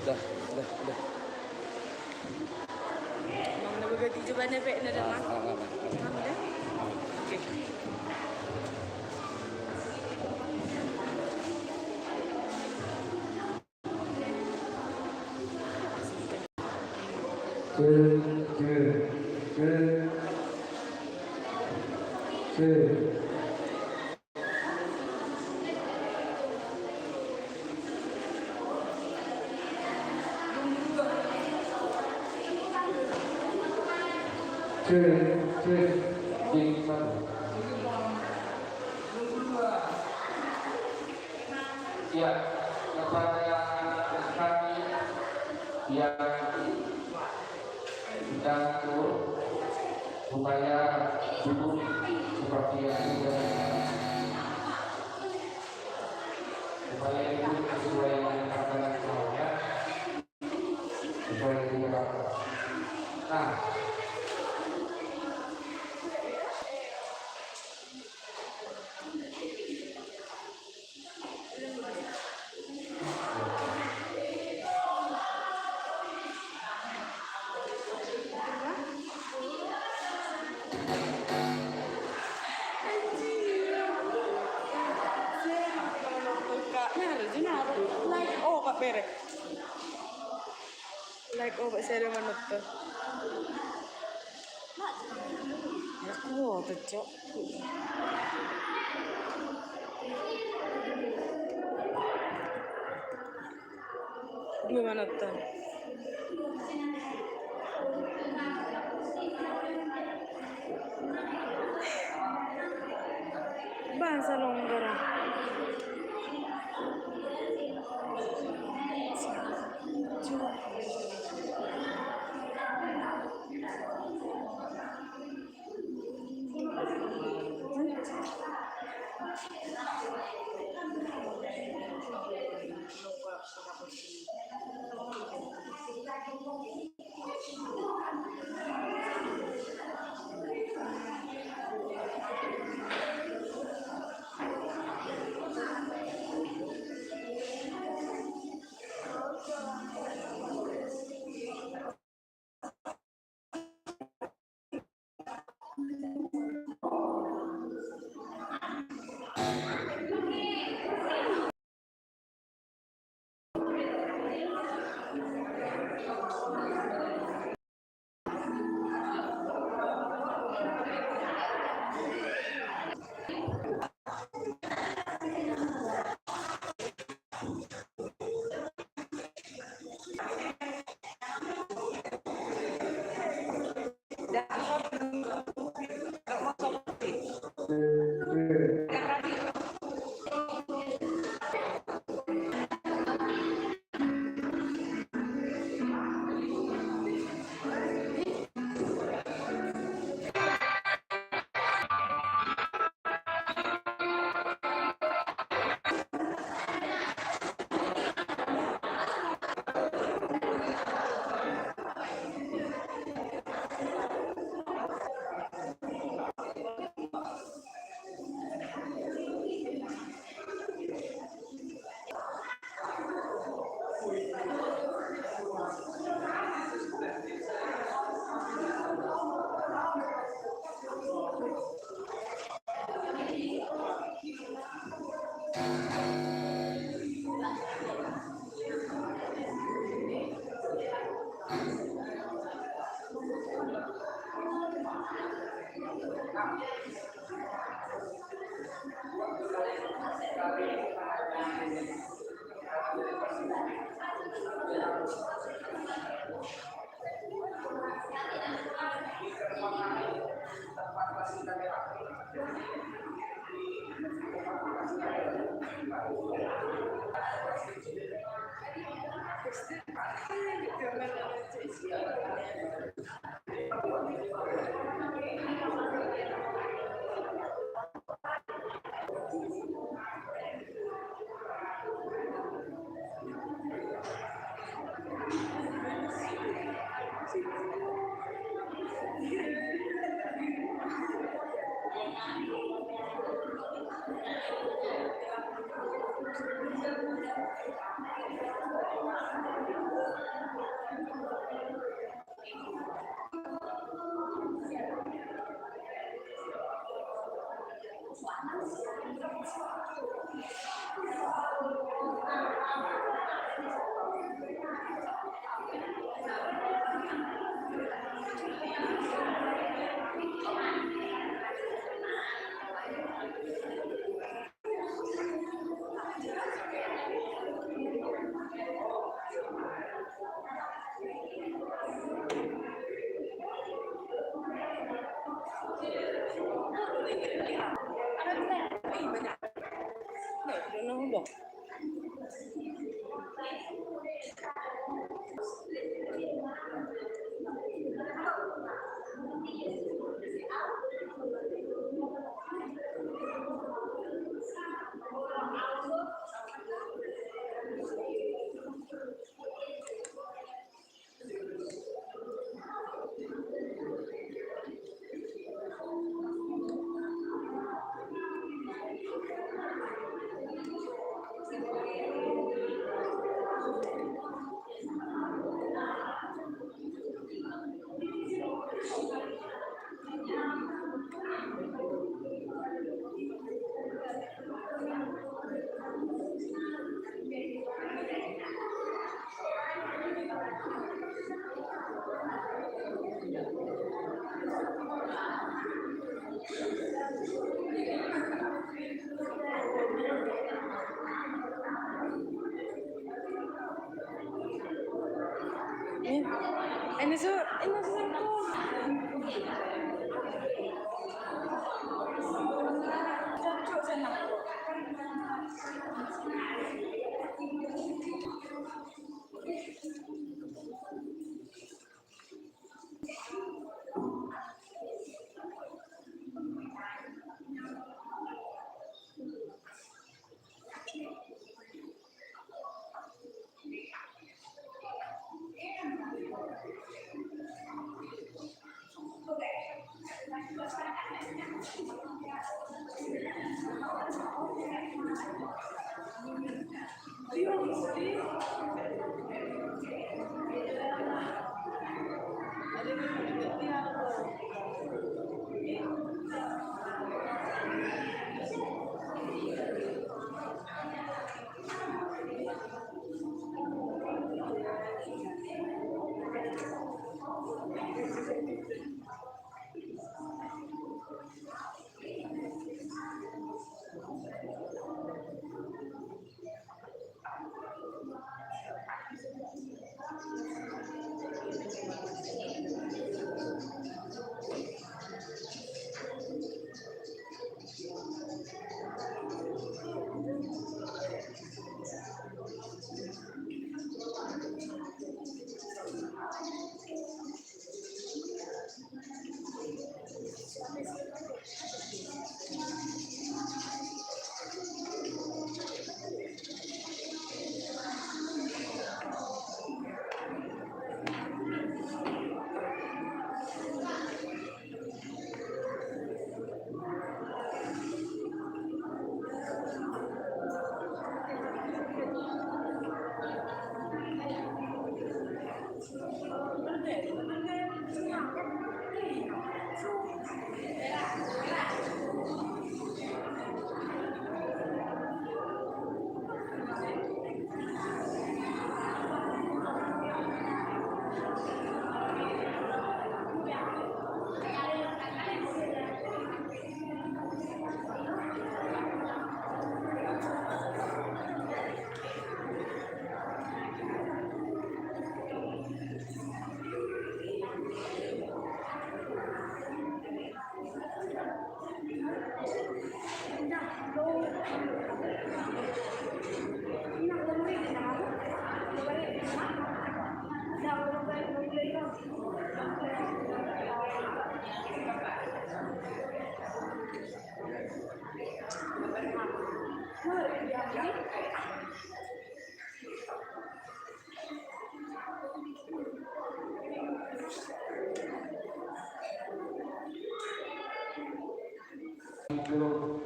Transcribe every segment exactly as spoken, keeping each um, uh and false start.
Dah, dah, dah. Emang na bagati coba na pe na dah, Mang? Ah, ah, ah, ah. Mang, dah? Oke. Cek, cek, cek. Cek. Cek, cek. Cek satu. Ya, kepada anak-anak kami yang sedang turun, supaya duduk seperti yang sudah, supaya duduk sesuai dengan tatanan, ya. Sesuai dengan tatanan. Nah. Like, oh, Kak Bere. Like, oh, Kak Sere manonton. Aku mau tuh, Cok. Dua manonton. Bangsa longgar.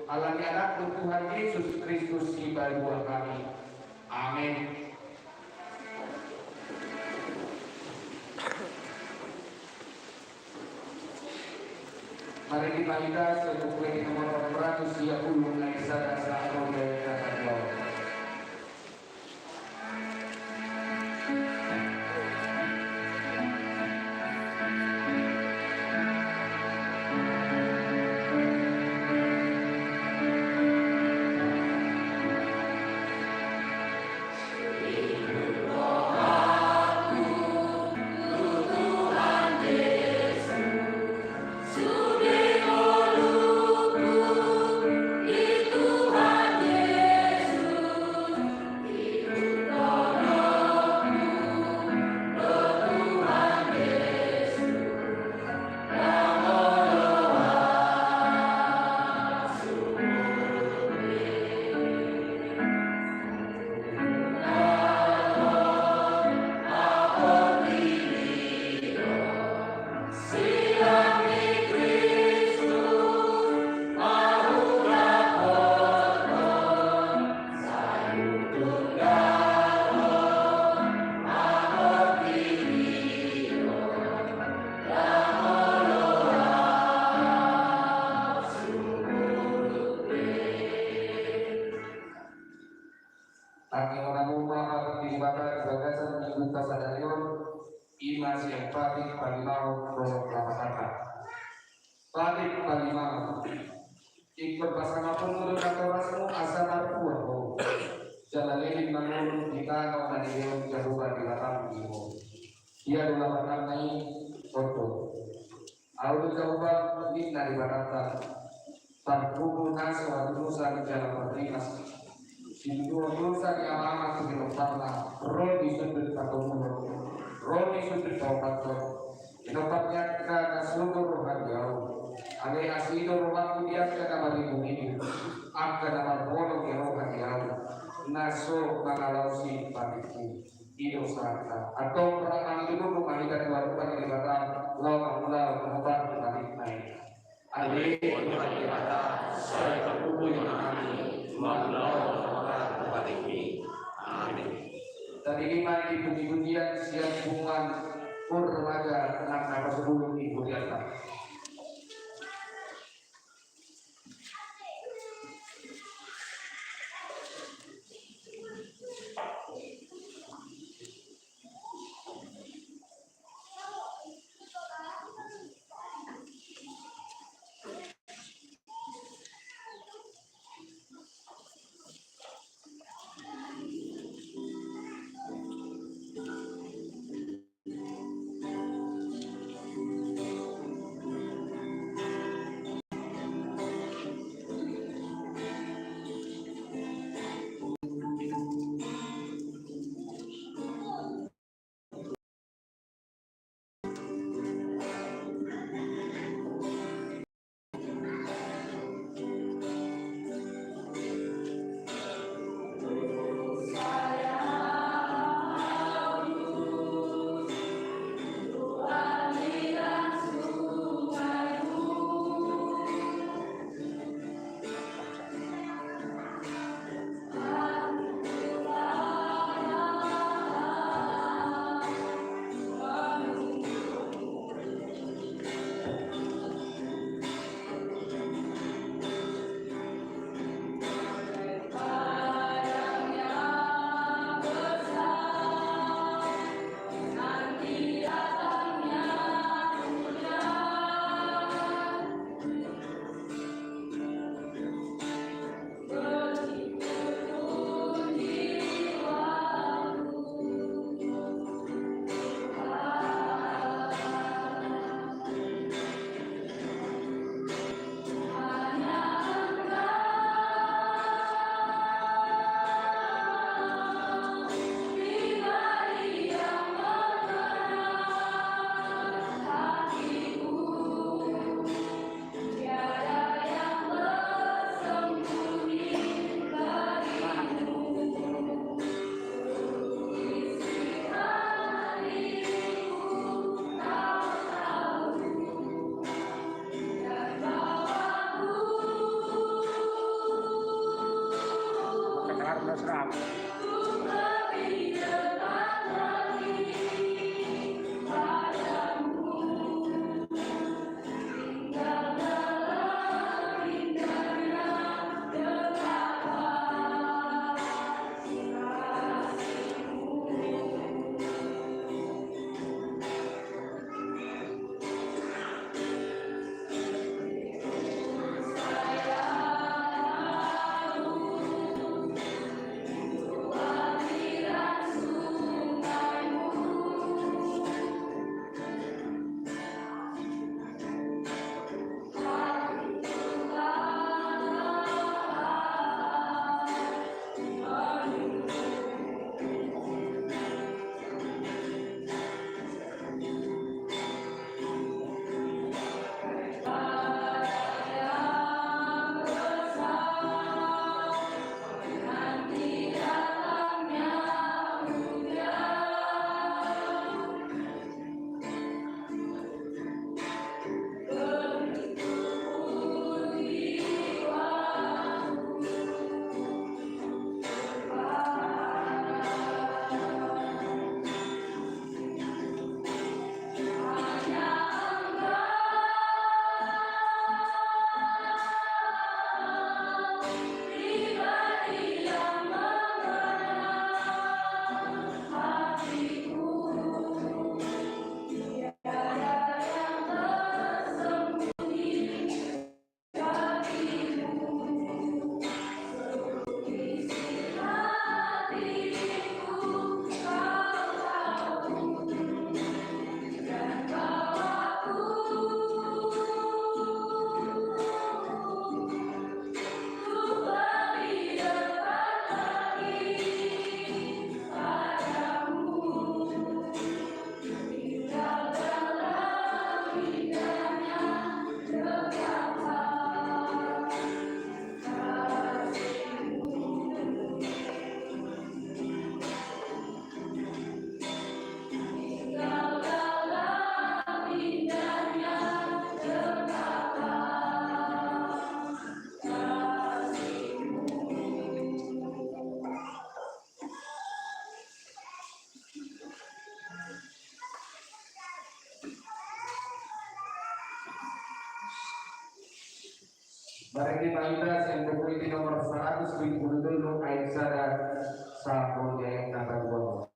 Ala ni Anakmu Tuhan Jesus Kristus, Sipaluahon hami. Amen. Mari ma hita saluhutna, nomor seratus dua puluh, na sada, sahali na kedua. Tangihon hamu ma hata ni Debata di bagasan minggu pasadari on, i ma sian Patik Palimaon dohot lapatanna. Patik Palimaon. Ingkon pasangaponmu do natorasmu asa marpua ho. Jala leleng mangolu di tano na nilehon Jahowa Debatam di ho. Dia do lapatanna i? Oto. Ahu do Jahowa, ninna Debatanta, parpudi na so hadomusan jala parrimas. Situan dosa ni amang tu pinomparna, ro di sundut patomuhon, ro di sundut paopathon. Pinomparna angka na so do roha di ahu. Alai asi do rohangku di angka na maringuringu, angka na marbolong ni roha di ahu, na so mangalaosi patikku. I do sangka. Antong rap mangido ma hita tu adopan ni Debata, laho mangula, laho mangula, laho mangula. Amin. Sai parpudi ma hami mangula, laho mangula, laho mangula. Amin. Tadi lima di puji-pujian siap bungan pur remaja tenang nama sebelum ibu diantar. Marende ma hita sian Buku Ende nomor saratus pitu pulu tolu, ayat sada sahat tu ayat na paduahon.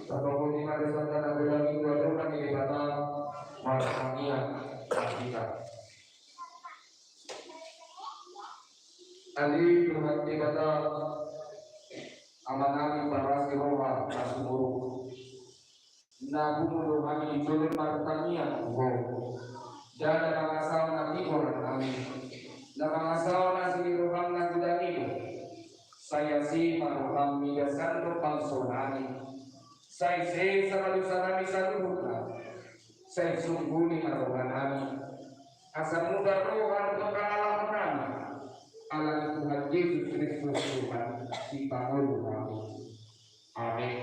Tarbege ma di sandana bulan minggu, roha ni Debata, martangiang ma hita. Ale Tuhan Debata, Amanami parasi roha na sumurung, na bungul do hami di jolo martangiang tu Ho. Ndada mangasahon na tigor hami, na mangasahon asi ni roham na godang i do. Sai asi ma roham, mida sandok bangso nami. Sai sesa ma dosa nami saluhutna. Sai sungguli ma roha nami, asa muba roha dohot hangoluan nami, ala ni Tuhan Jesus Kristus Tuhan, Sipangolu nami. Amin.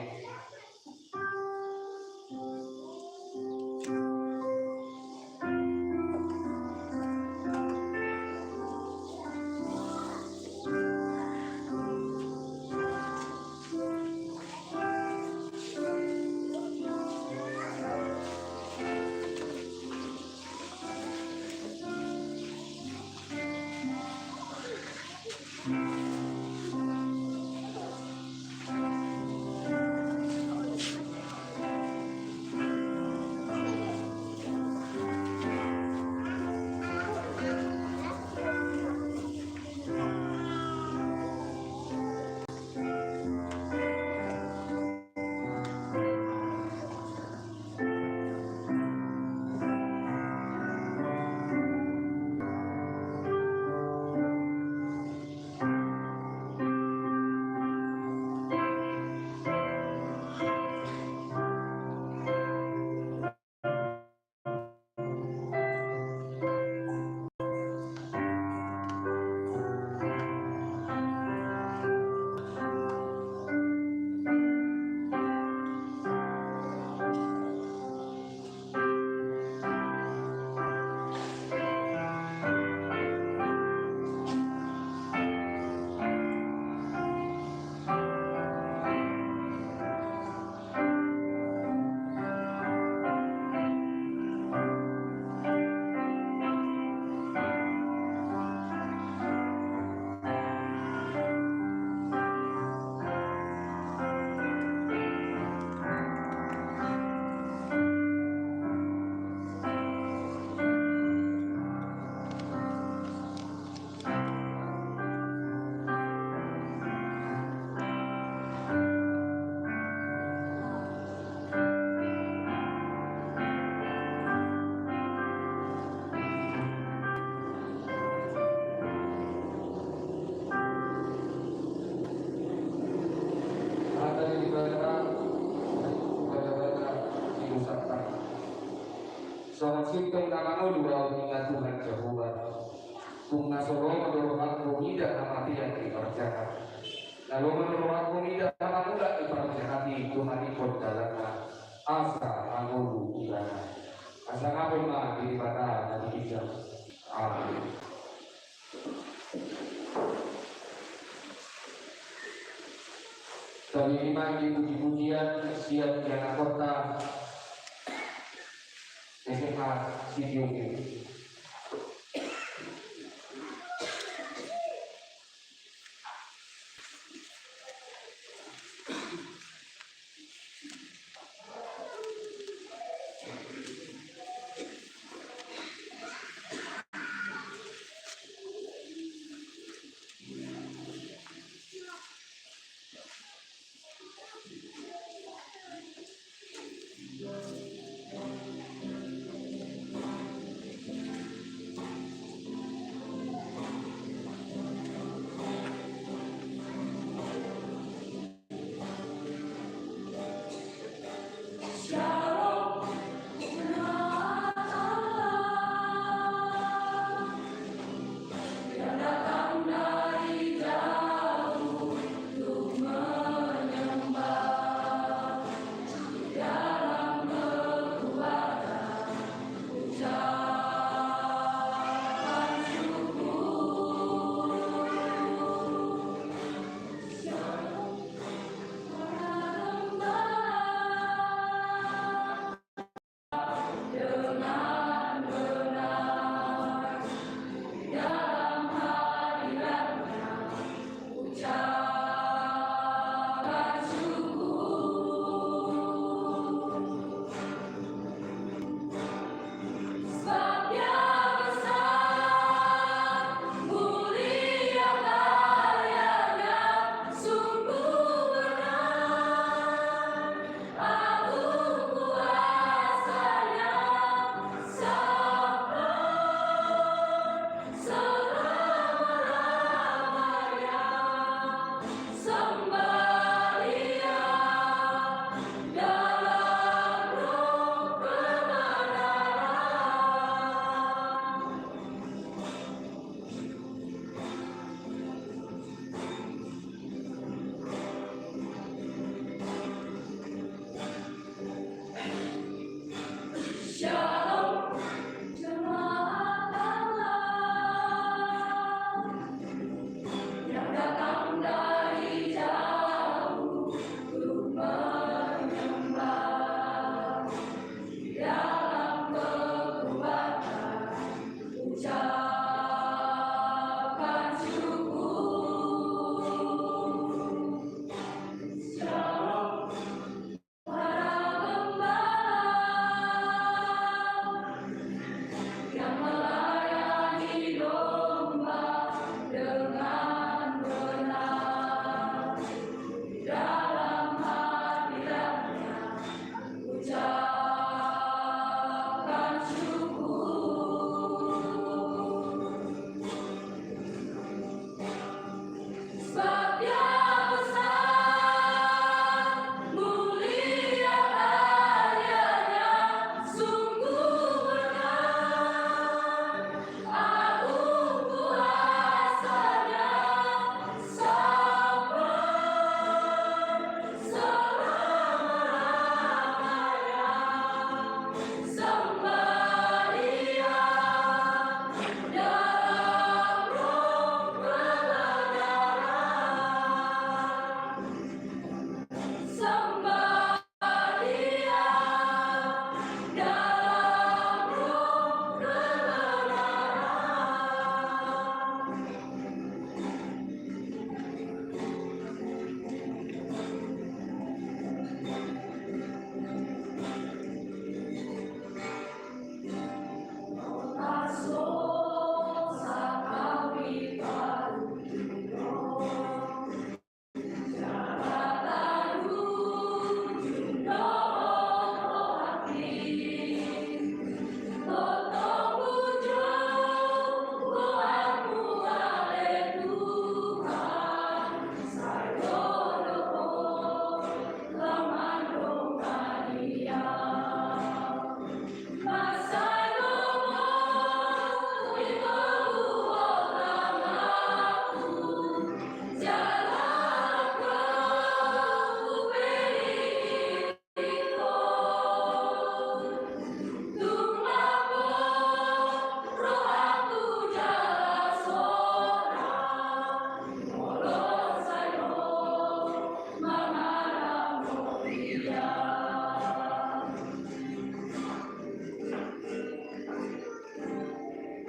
Sintong na mangolu ahu ninna Tuhan Jahowa. Tung na so lomo do rohangku mida hamatean ni parjahat. Na lomo do rohangku mida hamangulak ni parjahat i, Tuhan ingkon dalanna. Asa mangolu ibana. Hasangapon ma di Debata na di ginjang. Amin. Tadi lima di puji-pujian siap di anak kota S M A Sidiungi.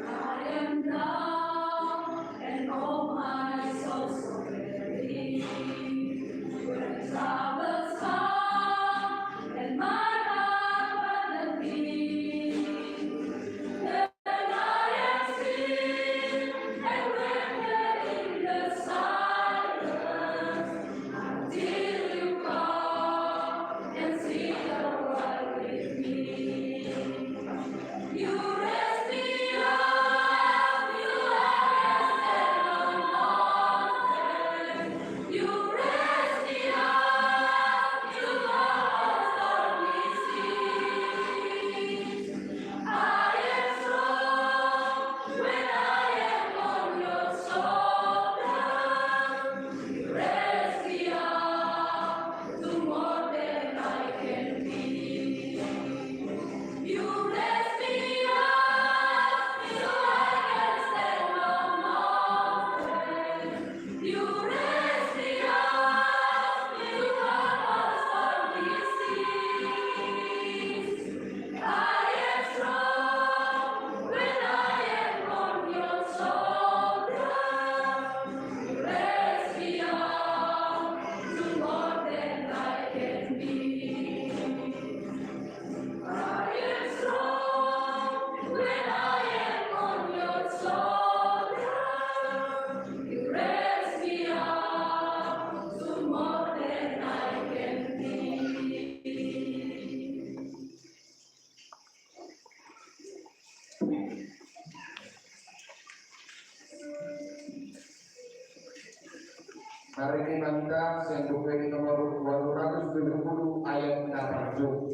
I am down and all my soul so weary. When troubles come and my heart abandon me, then I am still and wait in the silence until you come and sit a while with me. You raise me up, you are a stand on mountain. You raise me up, you are a stormy sea. I am strong when I am on your shoulder. You raise me up to more than I can be. You raise me up so I can stand on mountains. You raise me up to walk on stormy seas. I am strong when I am on your shoulder. You raise me up to more than I can be. I am strong when I am on your shoulder. You raise me up to more than I can be. Marende ma hita sian Buku Ende nomor ualu ratus tujuh puluh ayat na parjolo.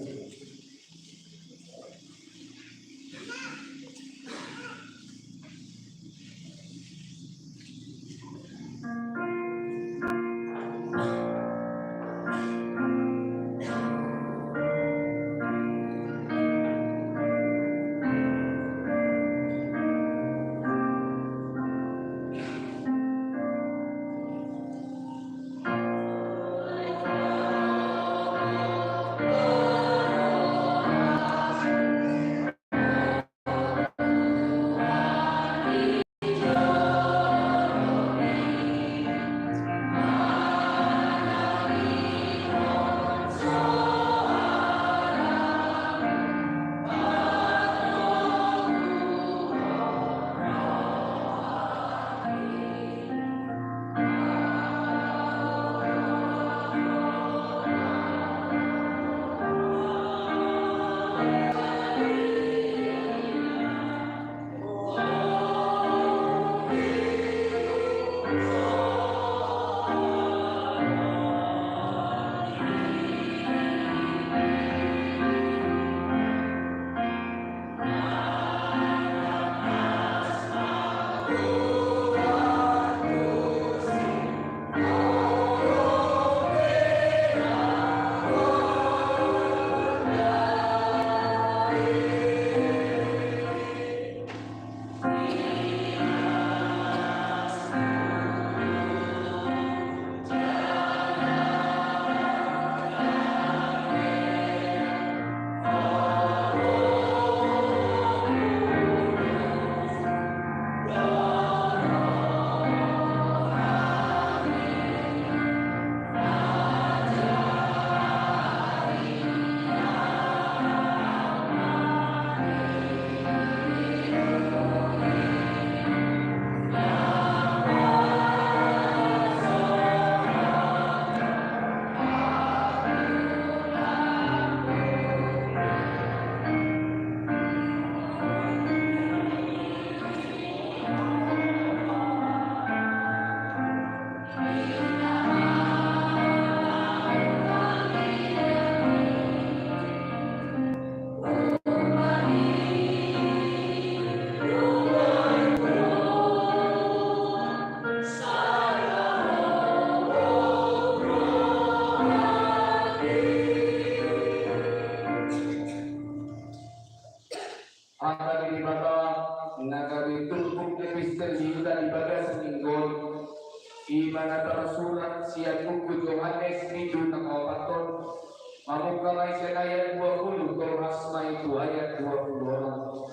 Mamungka ma i sian ayat dua pulu, tolhas ma i tu ayat dua pulu onom.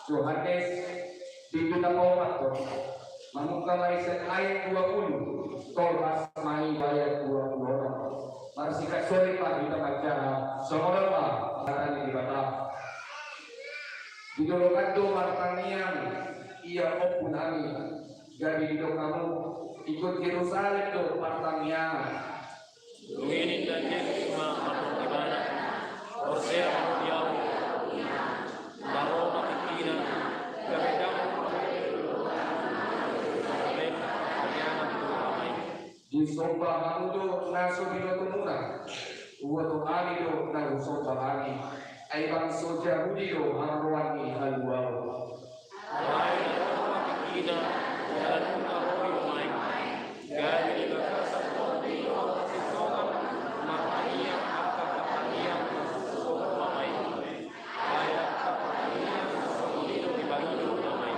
Johannes, bindu na paopat do. Mamungka ma i sian ayat dua pulu, tolhas ma i tu ayat dua pulu onom. Marsiganti ma hita manjaha, songon on ma hata ni Debata. Didok do martangiang ia Ompu nami, gabe didok hamu, ingkon Jerusalem do partangiangan. Dung i ninna Jesus ma mandok ibana: Porsea hamu di ahu? Ro ma tingkina, gabe ndang disomba hamu do na so binotomuna, huboto hami do na husomba hami, ai bangso Jahudi do haroroan ni haluaon. Alai ro ma tingkina, jala nunga ro i omaeng. Gabe di bagasan Tondi do hasintongan martangiang angka partangiang na so huboto hami. Ai angka partangiang na songon i do dipangido hami.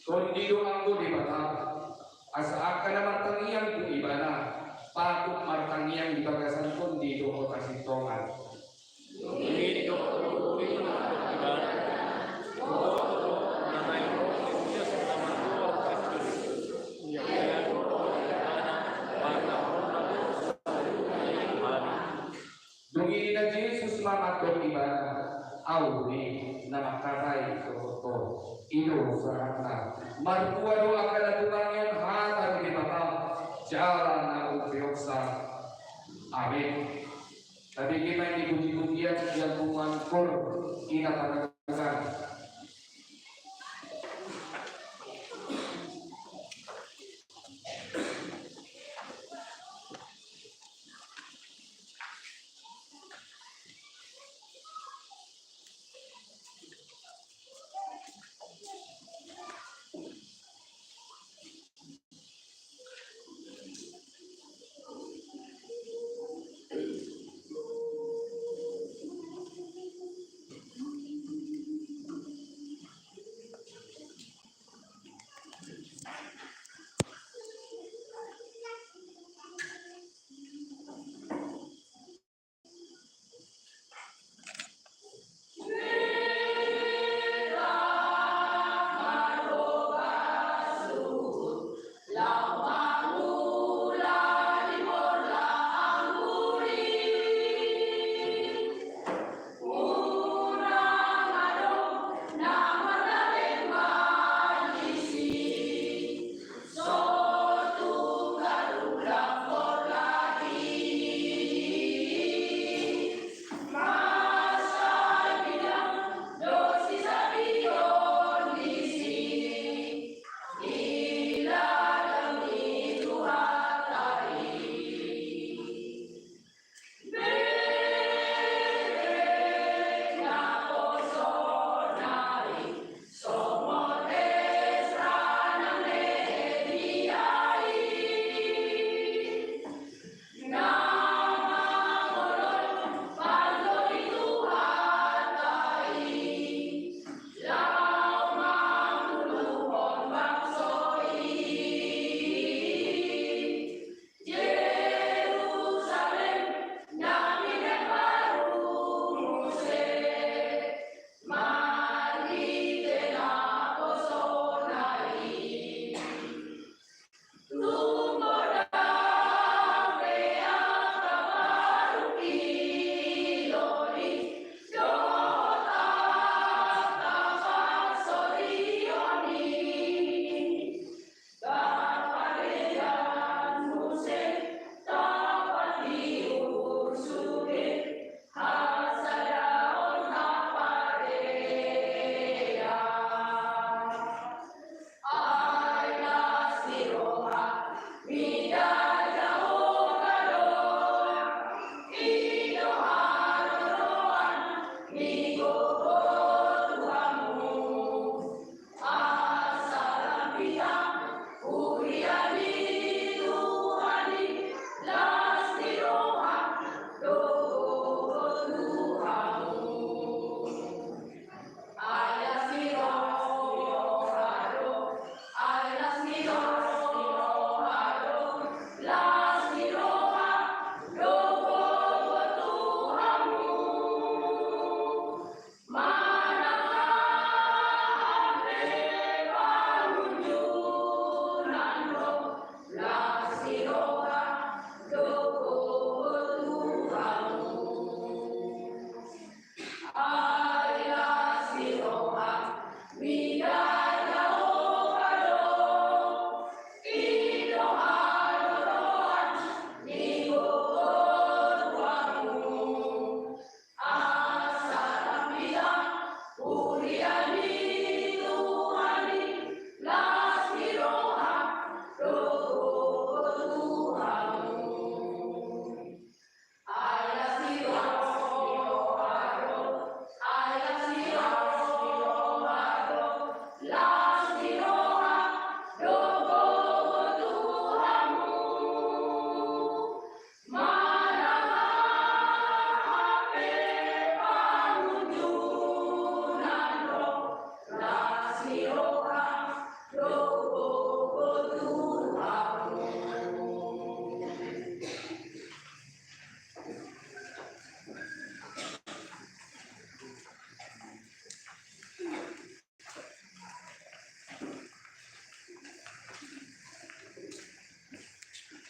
Tondi do anggo Debata, asa angka na martangiang tu Ibana patut martangiang di bagasan Tondi dohot hasintongan. Dung i didok do Ibana: Huboto do na naeng ro Mesias na margoar Kristus. Ia do ro ni Ibana, martahorhon na boru saluhutna i tu hami. Dung i ninna Jesus ma mandok ibana: Ahu do i na mangkatai dohot ho. I do sahatna. Martua do angka na tumangion hata ni Debata jala na umpeopsa. Amin. Tabege ma i di pujipujian di angka pangkor i na parangkat.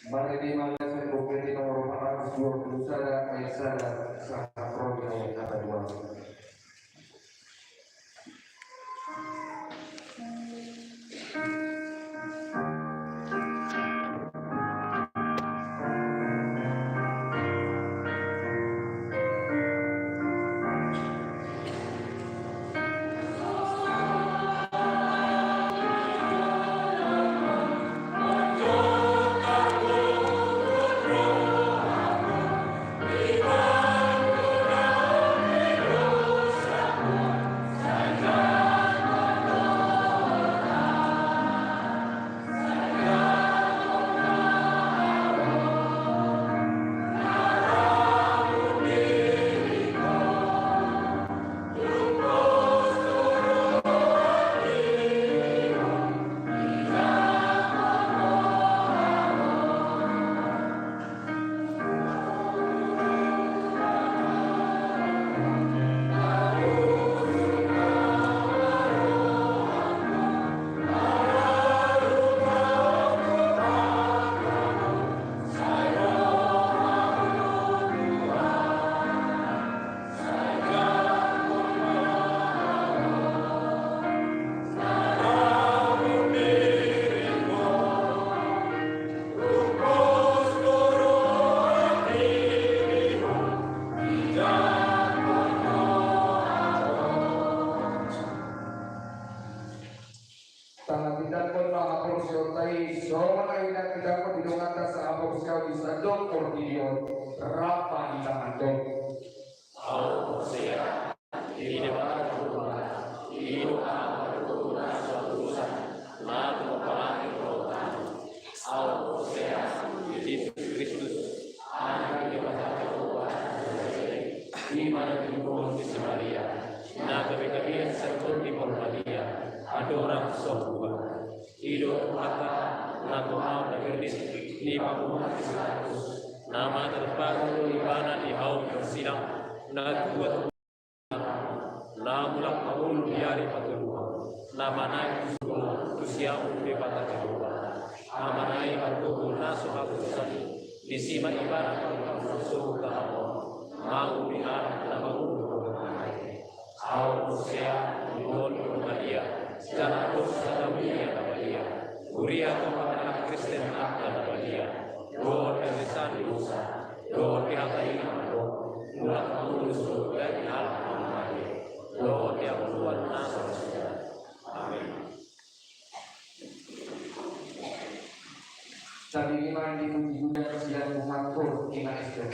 Marende ma langsung buku nomor empat ratus dua puluh sada, ayat sada sahat ro di ayat dua. Tangan di tangan na haporseaon tai, songon ai na di tangan di dongan ta sahaporseaon di sandok portibi on, rap ma di tangan do. Au porsea di Debata Jahowa, i do Ama dohot na so utusan, na tumompa langit dohot tano. Au porsea di Jesus Kristus, Anak ni Debata Jahowa, i ma na tinumbohon ni si Maria, na gabe gabean sian Tondi Porbadia, andorang so hua. I do Tuhanta, na tuaon na berdiri di pamunuan ni si Pilatus, na mangalangka do ibana di hau ni parsilang, na tua tu na mulak mangolu di ari patoluhon, na manaek tu surgo tu siamun Debata Jahowa, Amana i margogo na so hatusan i, disi ma ibana mangulahon sogot ni halak on, mangolu di halak na mangolu dohot na mate. Au porsea di Tondi Porbadia, jala dosa na badia, huria tu angka halak Kristen angka na badia, dohot penghilapan dosa, dohot di hata i na mandok, mulak mangolu sogot di halak na mate, dohot di hangoluan na so ra suda. Amin. Tabege ma di puji-pujian sian Tuhan, Tuhan Ester.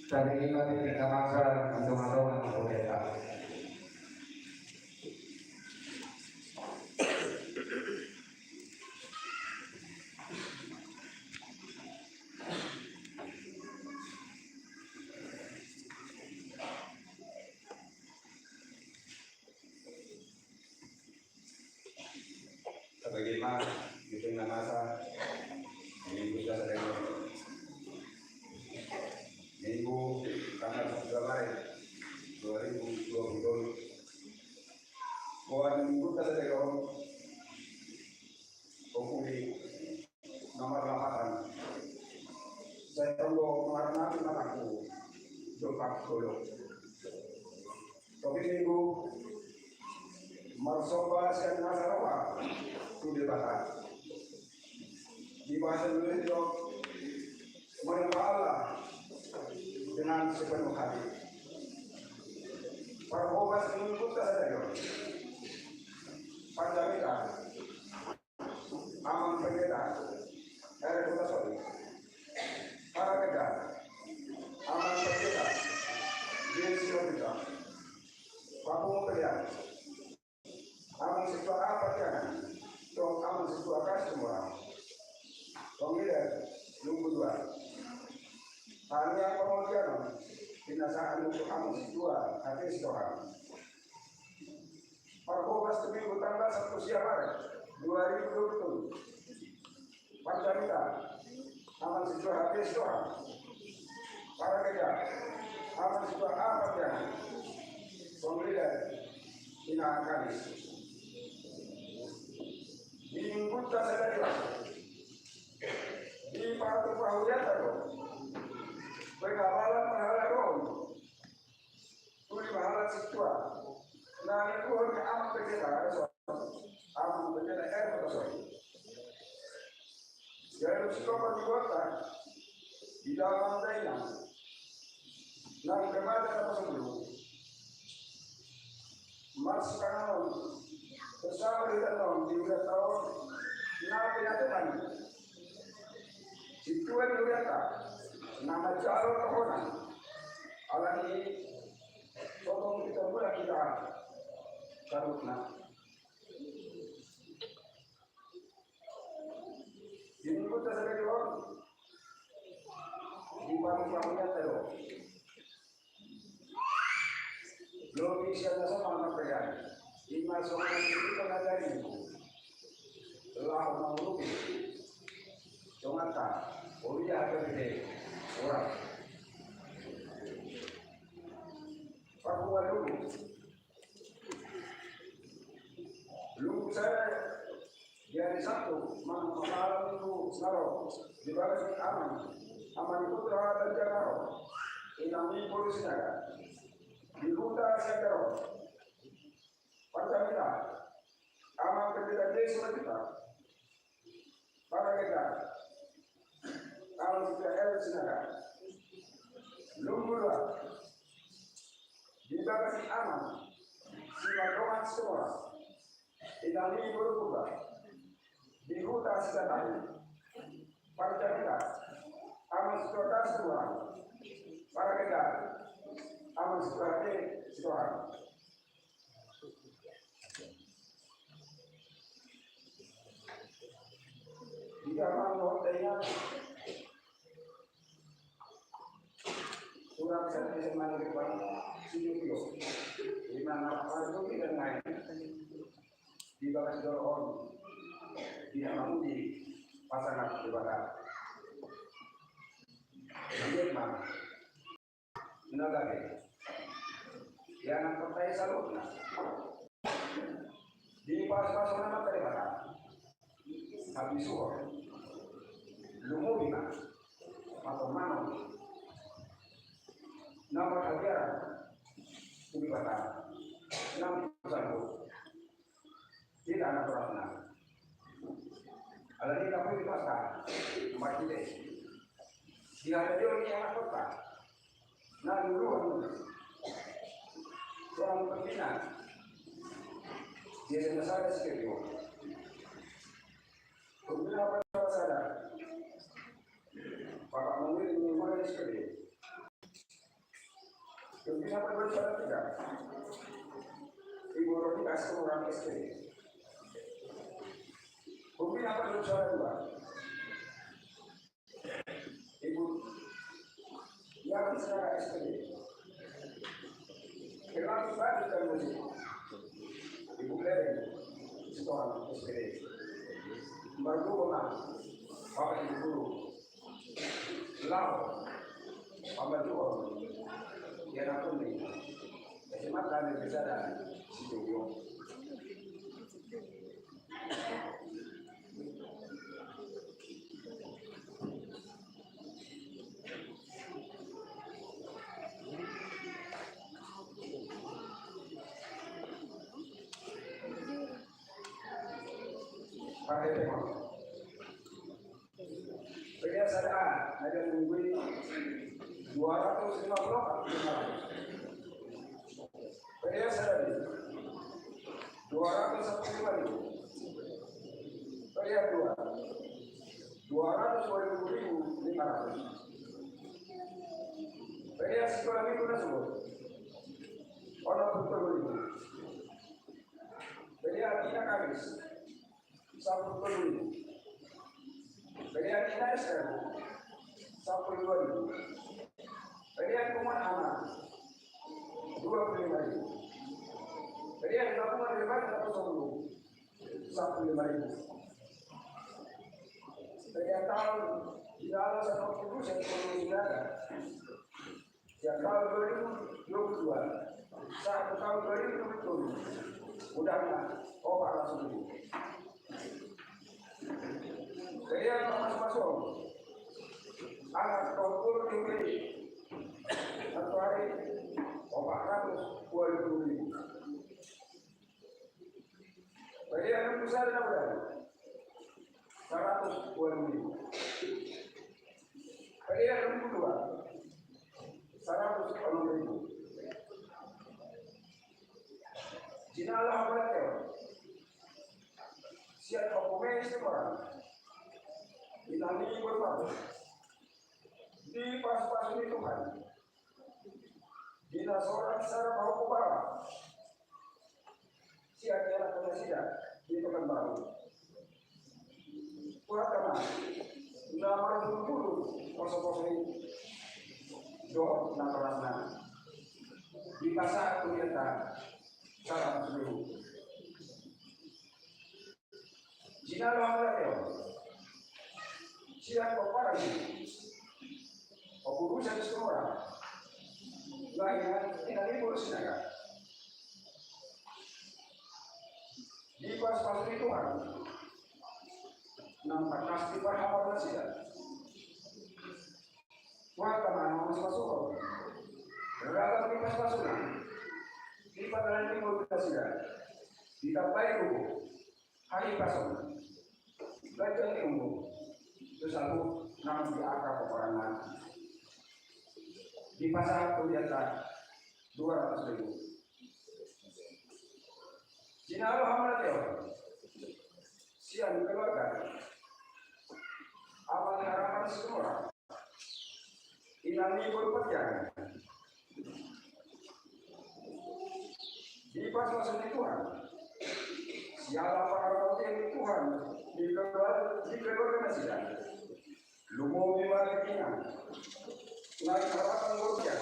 Tarima di tingka masa, mantong-mantong, mantong-mantong. Tabege ma di tingka masa Minggu sadari on, Minggu tanggal satu Januari dua ribu dua puluh tolu. Boan Minggu sadari on, hupuli na marlapatan. Sai tonggo marnati ma ahu dompak dolok. Topik Minggu, marsomba sian nasa roha tu Debata. Di bahasa Indonesia, menyembah Allah dengan sepenuh hati. Parhobas Minggu sadari on, Pandita Amang Pendeta R. Huta Sohi. Para Pendeta, Amang Pendeta Desi Simanjuntak. Papungu pelean, Amang Sintua A. Parjana dohot Amang Sintua K. Situmorang. Pangidoan Lumbu Dua. Tangiang pangortian on, pinasaan tu Amang Sintua H. Sitohang. Parhobas tu Minggu tanggal satu Januari dua ribu dua puluh tolu. Pandita Amang Sintua H. Sitohang. Para Pendeta, Amang Sintua A. Parjana. Pangidoan Inang Kalis. Di Minggu sadari on, dipatupa hujatan do penggabalan pahala do on tu lima halak sintua na niuduthon ni Amang Pendeta, Amang Pendeta R. Huta Sohi. Jadi, sitopot ni goarta di damang dainang nang Debata na pasombu, marsipanganon bersama di hita on, di hita on na pinatupa ni sintua ni hurianta na manjalo tohonan. Alani i, sotung hita mulak hita saluhutna. Di Minggu sadari on, dipatupa hujatan do lobi sian na somal marpelean, ima songon na di Minggu laho mangurupi donganta, huria, hape pe, orang. Papunguan Lumbu. Lumbu sada di ari Sabtu, manang malam Minggu na ro, di bagas ni Amang, Amang ni Putra Banjar na ro, Inang ni Boru Sinaga, di Huta Siantar on. Parjamita, Amang Pendeta Desi Simanjuntak. Para Pendeta, Amang Sintua L. Sinaga. Lumbu Dua, di bagas ni Amang Simardongan Situmorang, Inang ni Boru Purba, di Huta Sitatahi. Parjamita, Amang Sintua K. Situmorang. Para Pendeta, Amang dohot inang, surat sian S M A Negeri Empat Sidoarjo. Di mana parjolo dan lain di bagas joro on, di na mamudi pasangan Debata. Ambil ma. Na gabe. Ia nang partai saluhutna. Di pasu-pasu nama Debata. Habis suhor. Lumobi ma. Mato manon. Nama habiaran. Ubi patah. Nang saluhut. Di tanah berasna. Alani na pun dipaksa. Mati deh. Di hadapi on ia anak kota. Na dulu. Orang pembina. Dia sudah sadar sekali. Pembina apa sadar? Bapak Mungil ini mulai sekali. Pembina apa dua suara tiga? Ibu Roni kasih orang S P. Pembina apa dua suara dua? Ibu yang secara S P. Kenapa bagus dan musik? Ibu Keren, sekolah S P. Baru gua Bapak Ibu guru. Lao, pambantu on. Ia na pun ni. Jadi mata ni bisa dah. Sidoarjo. Pakai tema. Pelean sada A, na dia nunggui dua ratus lima puluh empat. Pelean sada B, dua ratus sepuluh ribu. Pelean dua, dua ratus dua puluh ribu lima ratus. Pelean sikola minggu na suhut, onom puluh ribu. Pelean Ina Kamis, sampulu tolu ribu. Pelean Ina Ester, sampulu dua ribu. Pelean Punguan Anak, dua puluh lima ribu. Pelean Gabungan Remaja Kota Solo, sampulu lima ribu. Pelean taon di dalam satu puluh, satu puluh sudah ada. Sian taon dua ribu dua puluh dua sahat tu taon dua ribu dua puluh tolu, udah na opat ratus ribu. Pelean pasu-pasu on, anak tohur di B, satu hari opat ratus dua puluh ribu. Pelean Lumbu Sada na udan, saratus dua ribu. Pelean Lumbu Dua, saratus onom ribu. Jinalo hamauliateon sian Ompu Meis Sitorang, inang ni boru Marus, dipasu-pasu ni Tuhan. Di na sorang sada pahompu bala sian ianakkon nasida di Pekanbaru. Tuhan ma na marhulhul poso-poso i dohot natorasna, dipasahat tu dianta saratus ribu. Jinalo hamauliateon sian pomparan ni Ompu Rusa di Situmorang, lae na inang ni boru Sinaga, dipasu-pasu ni Tuhan nang tangkas diparhahaon nasida. Tuhan ma na mamasumasu. Ragam ni pasu-pasuna, di pangalaman ni boru nasida, ditambai gogo, hahipason, ganjang ni umur tu saluhut nang di angka pomparanna. Dipasahat tu dianta dua ratus ribu. Jinalo hamauliateon sian keluarga Aman Harapan Situmorang, inang ni boru Patian. Dipasu-pasu ni Tuhan siala parhatoan ni Tuhan di keluarga, di keluarga nasida. Lumobi ma di tingki na naeng harapan bortian.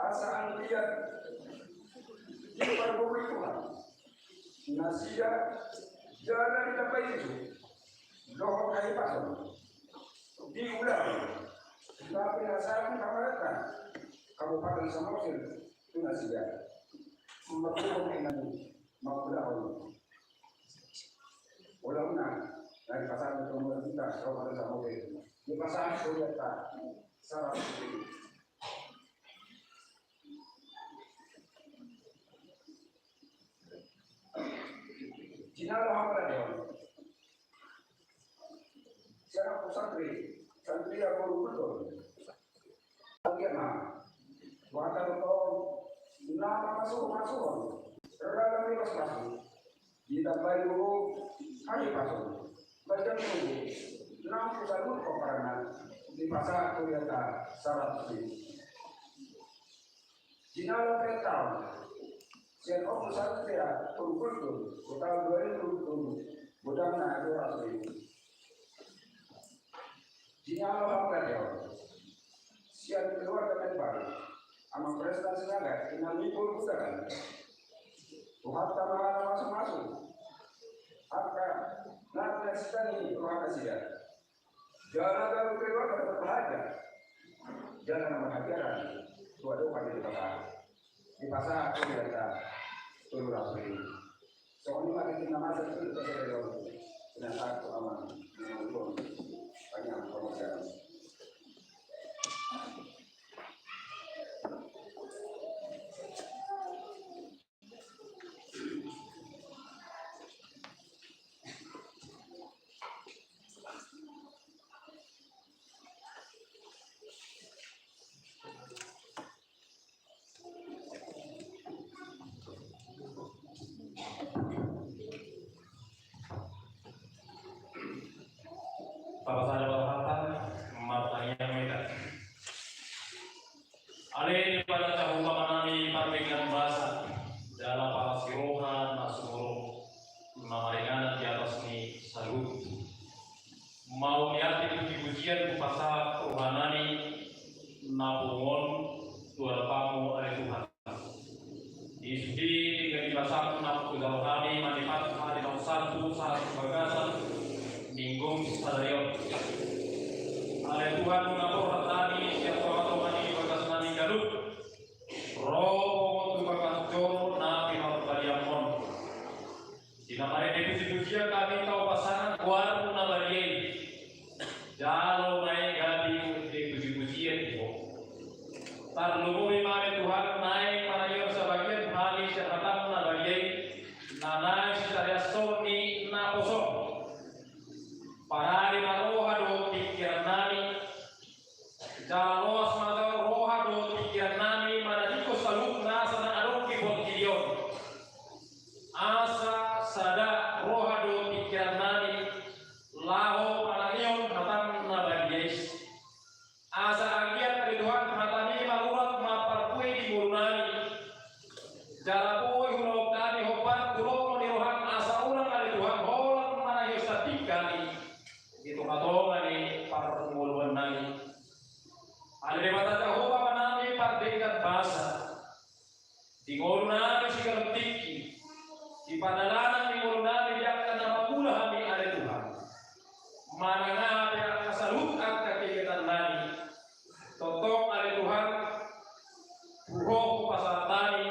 Asa anggiat dipargogoi Tuhan nasida jala ditambai rindu dohot hahipason di ulaon na pinasahat ni pamarenta Kabupaten Samosir tu nasida. Marhite na i mangulahon ulaonna na dipasahat tu Kabupaten Samosir, dipasahat tu hita saluhutna. Jinalo hapala dihon sian Ompu Santri, Santri Abu Rukun. Anggiat ma Tuhanta do tong na mamasumasu, ragam ni pasupasu, ditambai hahipason, badan tubuh, nang tu saluhut pomparanna, dipasahat tu hita saluhutna. Jinalo pe taon sian Ompu Santri Abu Rukun tu taon dua ribu dua puluh, godangna dua ratus ribu. Jinalo hapala dihon sian keluarga Tembaru, Amang Presiden Sinaga, Inang Nipul Budakan. Tuhanta ma na mamasumasu angka na pinasitan ni roha nasida. Jala gabe keluarga na berbahagia, jala na marhajaran tu adopan ni Debata. Dipasahat tu hita tolu ratus ribu. Songon i ma di tingki na masa tu hita sadari on. Pinasahat tu Amang, Amang Tuan, panjang pamorsian. Tapasada ma hata, martangiang ma hita. Ale Debata Jahowa Amanami pardenggan basa, jala parasi roha na sumurung, na maringanan di atas ni saluhut. Mauliate, pujipujian hupasahat tu rohanami na pungu on tu adopanmu ale Tuhan. Di sude tingki na pasahat na hujaha hami mangihuthon hami na salpu sahat tu bagasan Minggu sadari on. Ale Tuhan, nunga borhat hami sian tongatonga ni bagasnami ganup, ro tu bagas joro na pinarbadianmon. Di na marende pujipujian hami tau pasahat goarmu na badia i. Jalo ma i gabe pujipujian di Ho. Tarlumobi ma ale Tuhan naeng manangihon sabagian hami sian hatam na badia i, na naeng sitariashon ni naposo. Parade ma roha dohot pingkirannami. Jala loas ma roha dohot pingkirannami manadingkon saluhut nasa na adong di portibi on. Asa sada roha dohot pingkirannami laho manangihon hatam na badia i. Asa anggiat ale Tuhan hatami marurat marparbue di ngolunami. Jala boi hulahonon hami hombar tu lomo ni roham asa unang ale Tuhan holan manangihon sanding hami di tongatonga ni parngoluannami. Ale Debata Jahowa Amanami pardenggan basa, di ngolunami siganup tingki, di pardalanan ni ngolunami di angka na mangula hami ale Tuhan, manang aha pe angka saluhut angka kegiatannami, tongtong ale Tuhan, tu Ho hupasahat hami,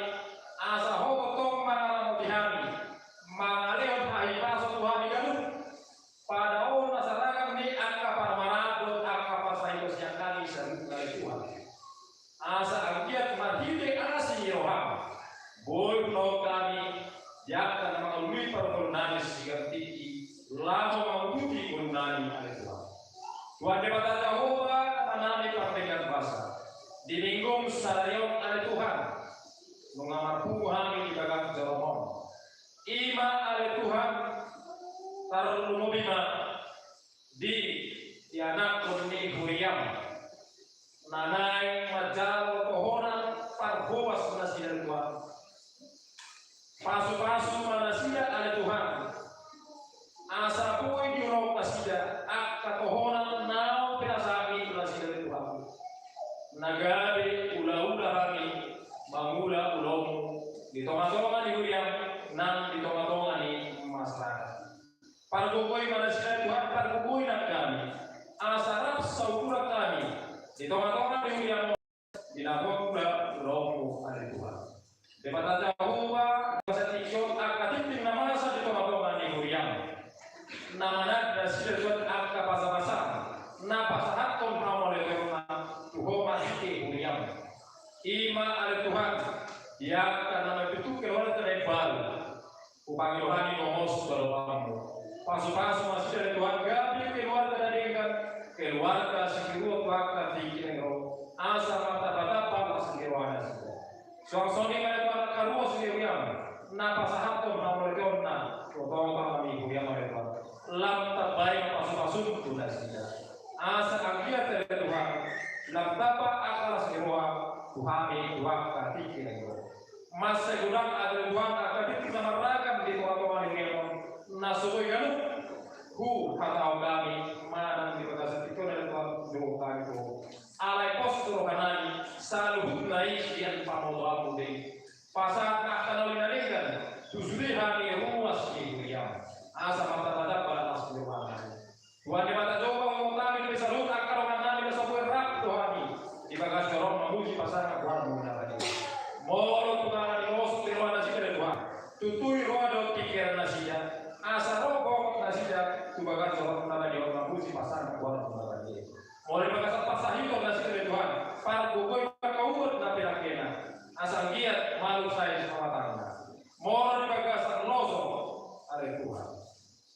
asa Ho tongtong mangaramoti hami, mangalehon hahipason tu hami ganup, padaohon na saragam ni angka parmaraan dohot angka parsahiton sian hami saluhutna ale Tuhan. Asa anggiat marhite asi ni roham, boi hulahonon hami di angka na mangalului parngoluannami siganup tingki, laho manguduti ngolunami ale Tuhan. Tuhan Debata Jahowa Amanami pardenggan basa, di Minggu sadari on ale Tuhan, nunga marpungu hami di bagas joromon. I ma ale Tuhan, tarlumobi ma di ianakhon ni huriam na naeng manjalo tohonan parhobas nasida Tuhan. Pasupasu ma nasida ale Tuhan, asa boi diulahon nasida ulaula hami mangula ulaonmu di tongatonga ni huriam nang di tongatonga ni masyarakat. Pargogoi ma nasida Tuhan, pargogoi nang hami, asa rap sauduran hami di tongatonga ni huriam di na mangula ulaonmu ale Tuhan. Debata Jahowa, di bagasan tingki on angka tingting na masa di tongatonga ni huriam, na mananda nasida Tuhan angka pasapasa na pasahathon hamu ale Tuhan tu ho marhite huriam. I ma ale Tuhan, di angka na mambentuk keluarga na imbaru, hupangido hami mangihut dohononmu. Pasupasu ma nasida ale Tuhan, gabe keluarga na denggan, keluarga sitiruon tu angka tingki na ro, asa martambatamba las ni roha nasida. Suang songon i ma ale Tuhan angka ruas ni huriam na pasahathon hamu ale Tuhan na tu tongatonga ni huriam ale Tuhan. Lam tambai ma pasupasum tu nasida, asa anggiat ale Tuhan lam tamba angka las ni roha tu hami tu angka tingki na ro. Mansai godang ale Tuhan angka tingting na marragam di tongatonga ni huriam on, na so boi ganup huhatahon hami manang di bagasan tingki on ale Tuhan dohot hami tu ho. Alai pos do rohanami, saluhutna i sian pamotoanmu be. Pasahat angka na uli na denggan tu sude hami ruas ni huriam, asa martambatamba las ni rohanami. Tuhan Debata Jahowa, huingot hami dope saluhut angka dongannami na so boi rap tu hami di bagas joro on mamuji pasangap goarmu na badia. Molo tung ala ni losok ni roha nasida ale Tuhan, tutu i roha dohot pingkiran nasida, asa ro gokhon nasida tu bagas joro on na badia on mamuji pasangap goarmu na badia. Molo di bagasan parsahiton nasida ale Tuhan, pargogoi ma angka uhum na pinangkena, asa anggiat malum sae sahatangna. Molo di bagasan losok ale Tuhan,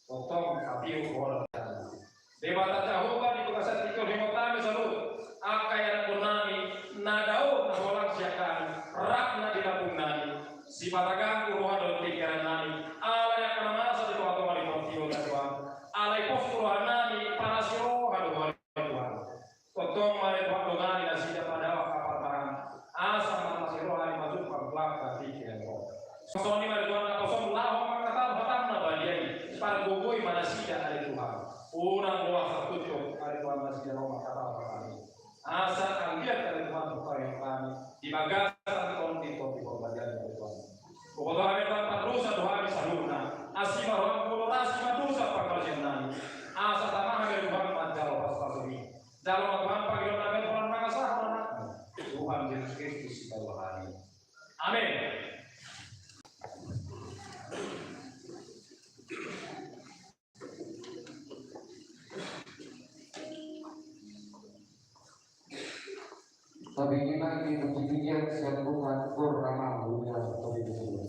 tongtong apiu holan tangan. Debata Jahowa, di bagasan tingki on huingot hami saluhut angka ianakhonnami na dao na holang sian hami, rap na di lambungnami. Sipata ganggu roha dohot pingkirannami, alai angka na masa di tongatonga ni portibi on ale Tuhan. Alai pos do rohanami, palas ni roha do ho ale Tuhan. Tongtong ma ale Tuhan dongani nasida, padao angka parmaraan, asa marlas ni roha i majumpang tu angka tingki na ro. Songon i ma ale Tuhan naposom laho mangkatahon hataM na badia i, pargogoi ma nasida ale Tuhan. Unang loas tartutup ale Tuhan nasida laho mangkatahon hataM i, asa anggiat ale Tuhan hupaingot hami di bagasan tonditondion badia i ale Tuhan. Huboto hami Tuhan pardosa do hami saluhutna, asi ma rohaM, molo ra asi ma dosa pangalaosion nami, asa tama hami ale Tuhan manjalo pasupasuMi. Jalo ma Tuhan pangidoannami on holan mangasahon AnakMu, Tuhan Jesus Kristus Tuhan nami. Amen. Tapi kita ini puji-pujian siap Tuhan, kurang mau ya, tapi betul.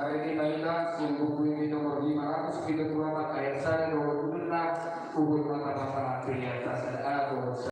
Ari ni maila sing buku ini nomor lima ratus tiga puluh empat ayat satu dohot ulunna, uhur ma tama-tama pilihan tasada aku.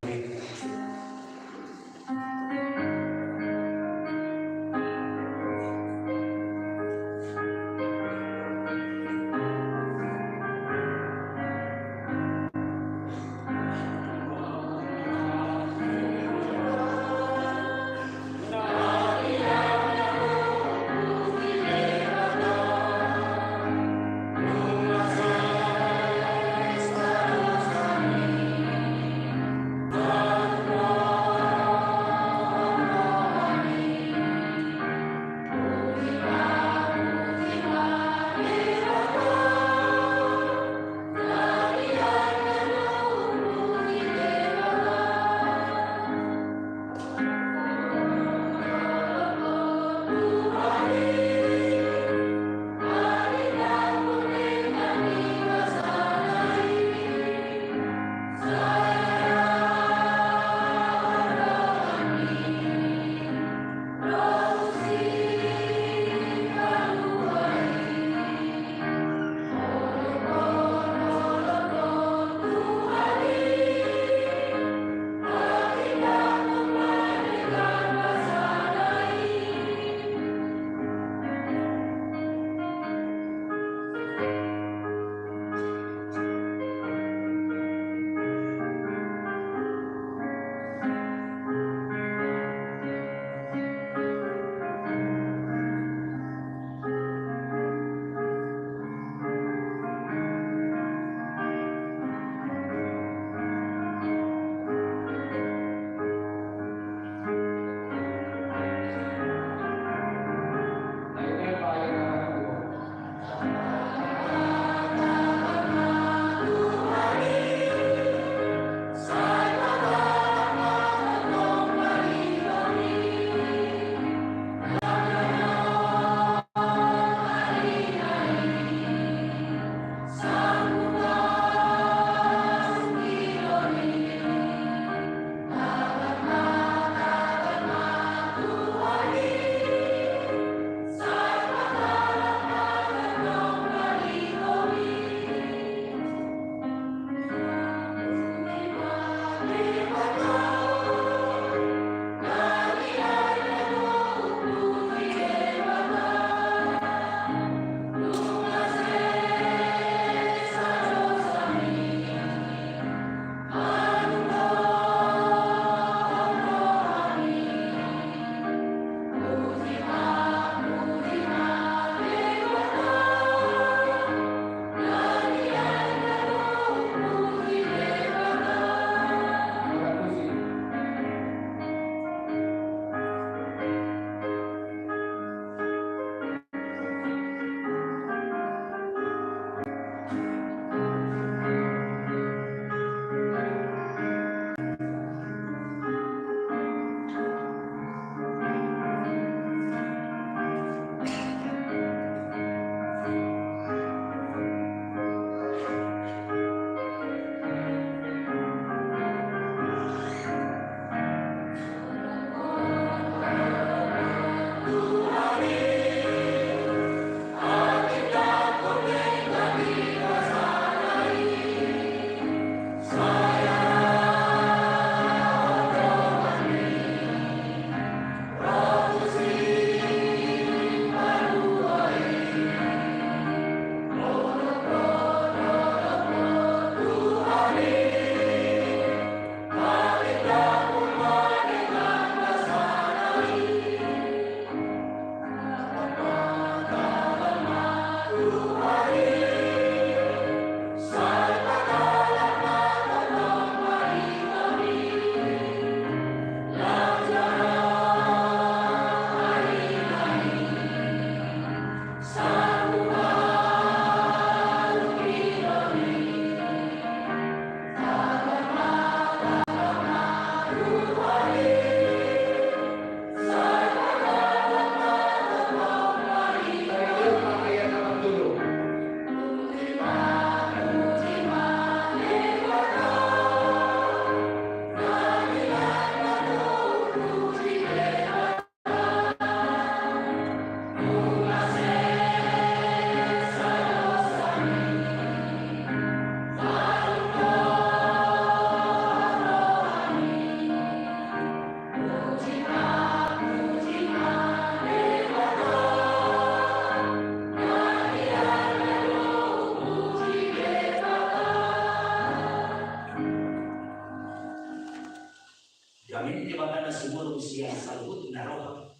Amin. Debata na sumurung sian saluhut na roha,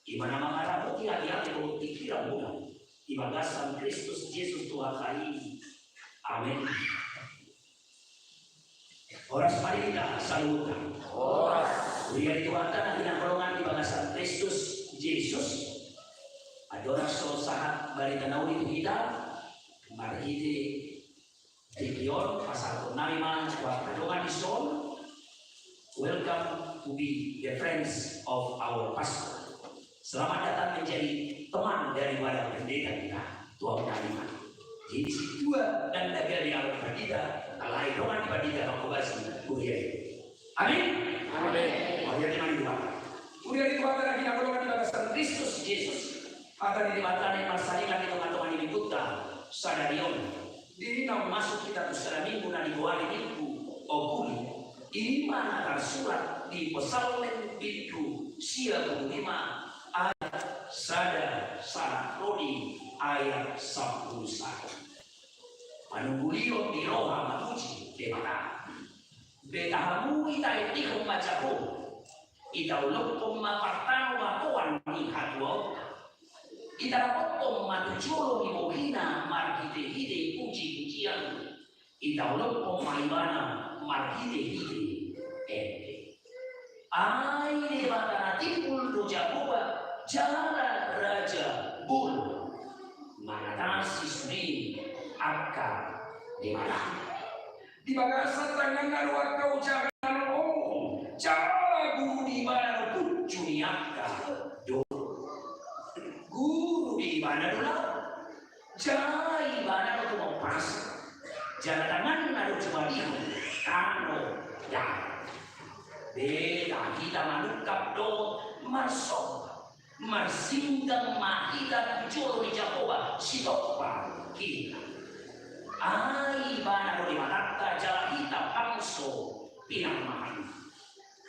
i ma na mangaramoti hatiha dohot pingkiranmuna di bagasan Kristus Jesus Tuhanta i. Amin. Horas ma di hita saluhutna. Horas. Huria ni Tuhanta na hinaholongan di bagasan Kristus Jesus. Andorang so sahat barita na uli tu hita marhite tingki on, pasahaton nami ma tu angka dongan dison. Welcome to be the friends of our pastor. Selamat datang menjadi teman daripada pendeta kita. Tuhan menerima. Jadi si tua dan daga di alam pandita, alai dongan pandita mangkobasi huria i. Amin. Amin. Huria ni Tuhan. Huria ni Tuhan na hinaholongan di bagasan Kristus Jesus. Hata ni Debata na marsaringan di tongatonga ni minggunta sadari on. Di na masuk hita tu sada minggu na digoari minggu Okuli. I ma na tarsurat di Psalmen bindu sia pulu lima ayat sada sahat ro di ayat sampulu sada. Panungkulion ni roha mamuji Debata. Beta hamu, ita endehon ma Jahowa. Ita olophon ma partano hatoan ni hatuaonta. Ita dapothon ma tu jolo ni bohina marhitehite pujipujian. Ita olophon ma ibana marhitehite ende. Ai Debata na timbul do Jahowa jala Raja bolon. Mangatasi sude angka debata. Di bagasan tanganna do angka ojaran on, jala guru di ibana do puncu ni angka dolok. Guru di ibana do laut, jala ibana do tumompasa, jala tanganna do jumadihon tano dalan. Beta hita manungkap dohot marsomba. Marsinggang ma hita tu jolo ni Jahowa sitompa hita. Ai ibana do Debatanta jala hita bangso pinarmahanna.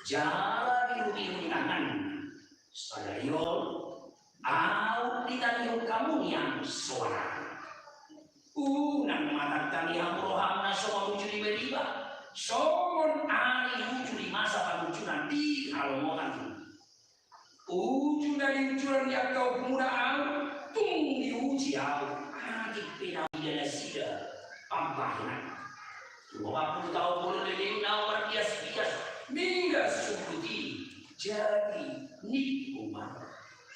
Jala birubiru ni tanganna. Sadari on ahu ditangihon hamu nian soarangku. Unang ma tangtangi hamu roham na songon uju ni meriba, songon ari uju di masa pangunjunan di halongotan. Uju na niunjunan ni angka ompumuna ahu, tung diuji ahu, atik pe na huida nasida pambahenanku. Tumompa pulu taon bolon lelengna ahu marbiasbias, mida sungkut i, jadi ningku ma,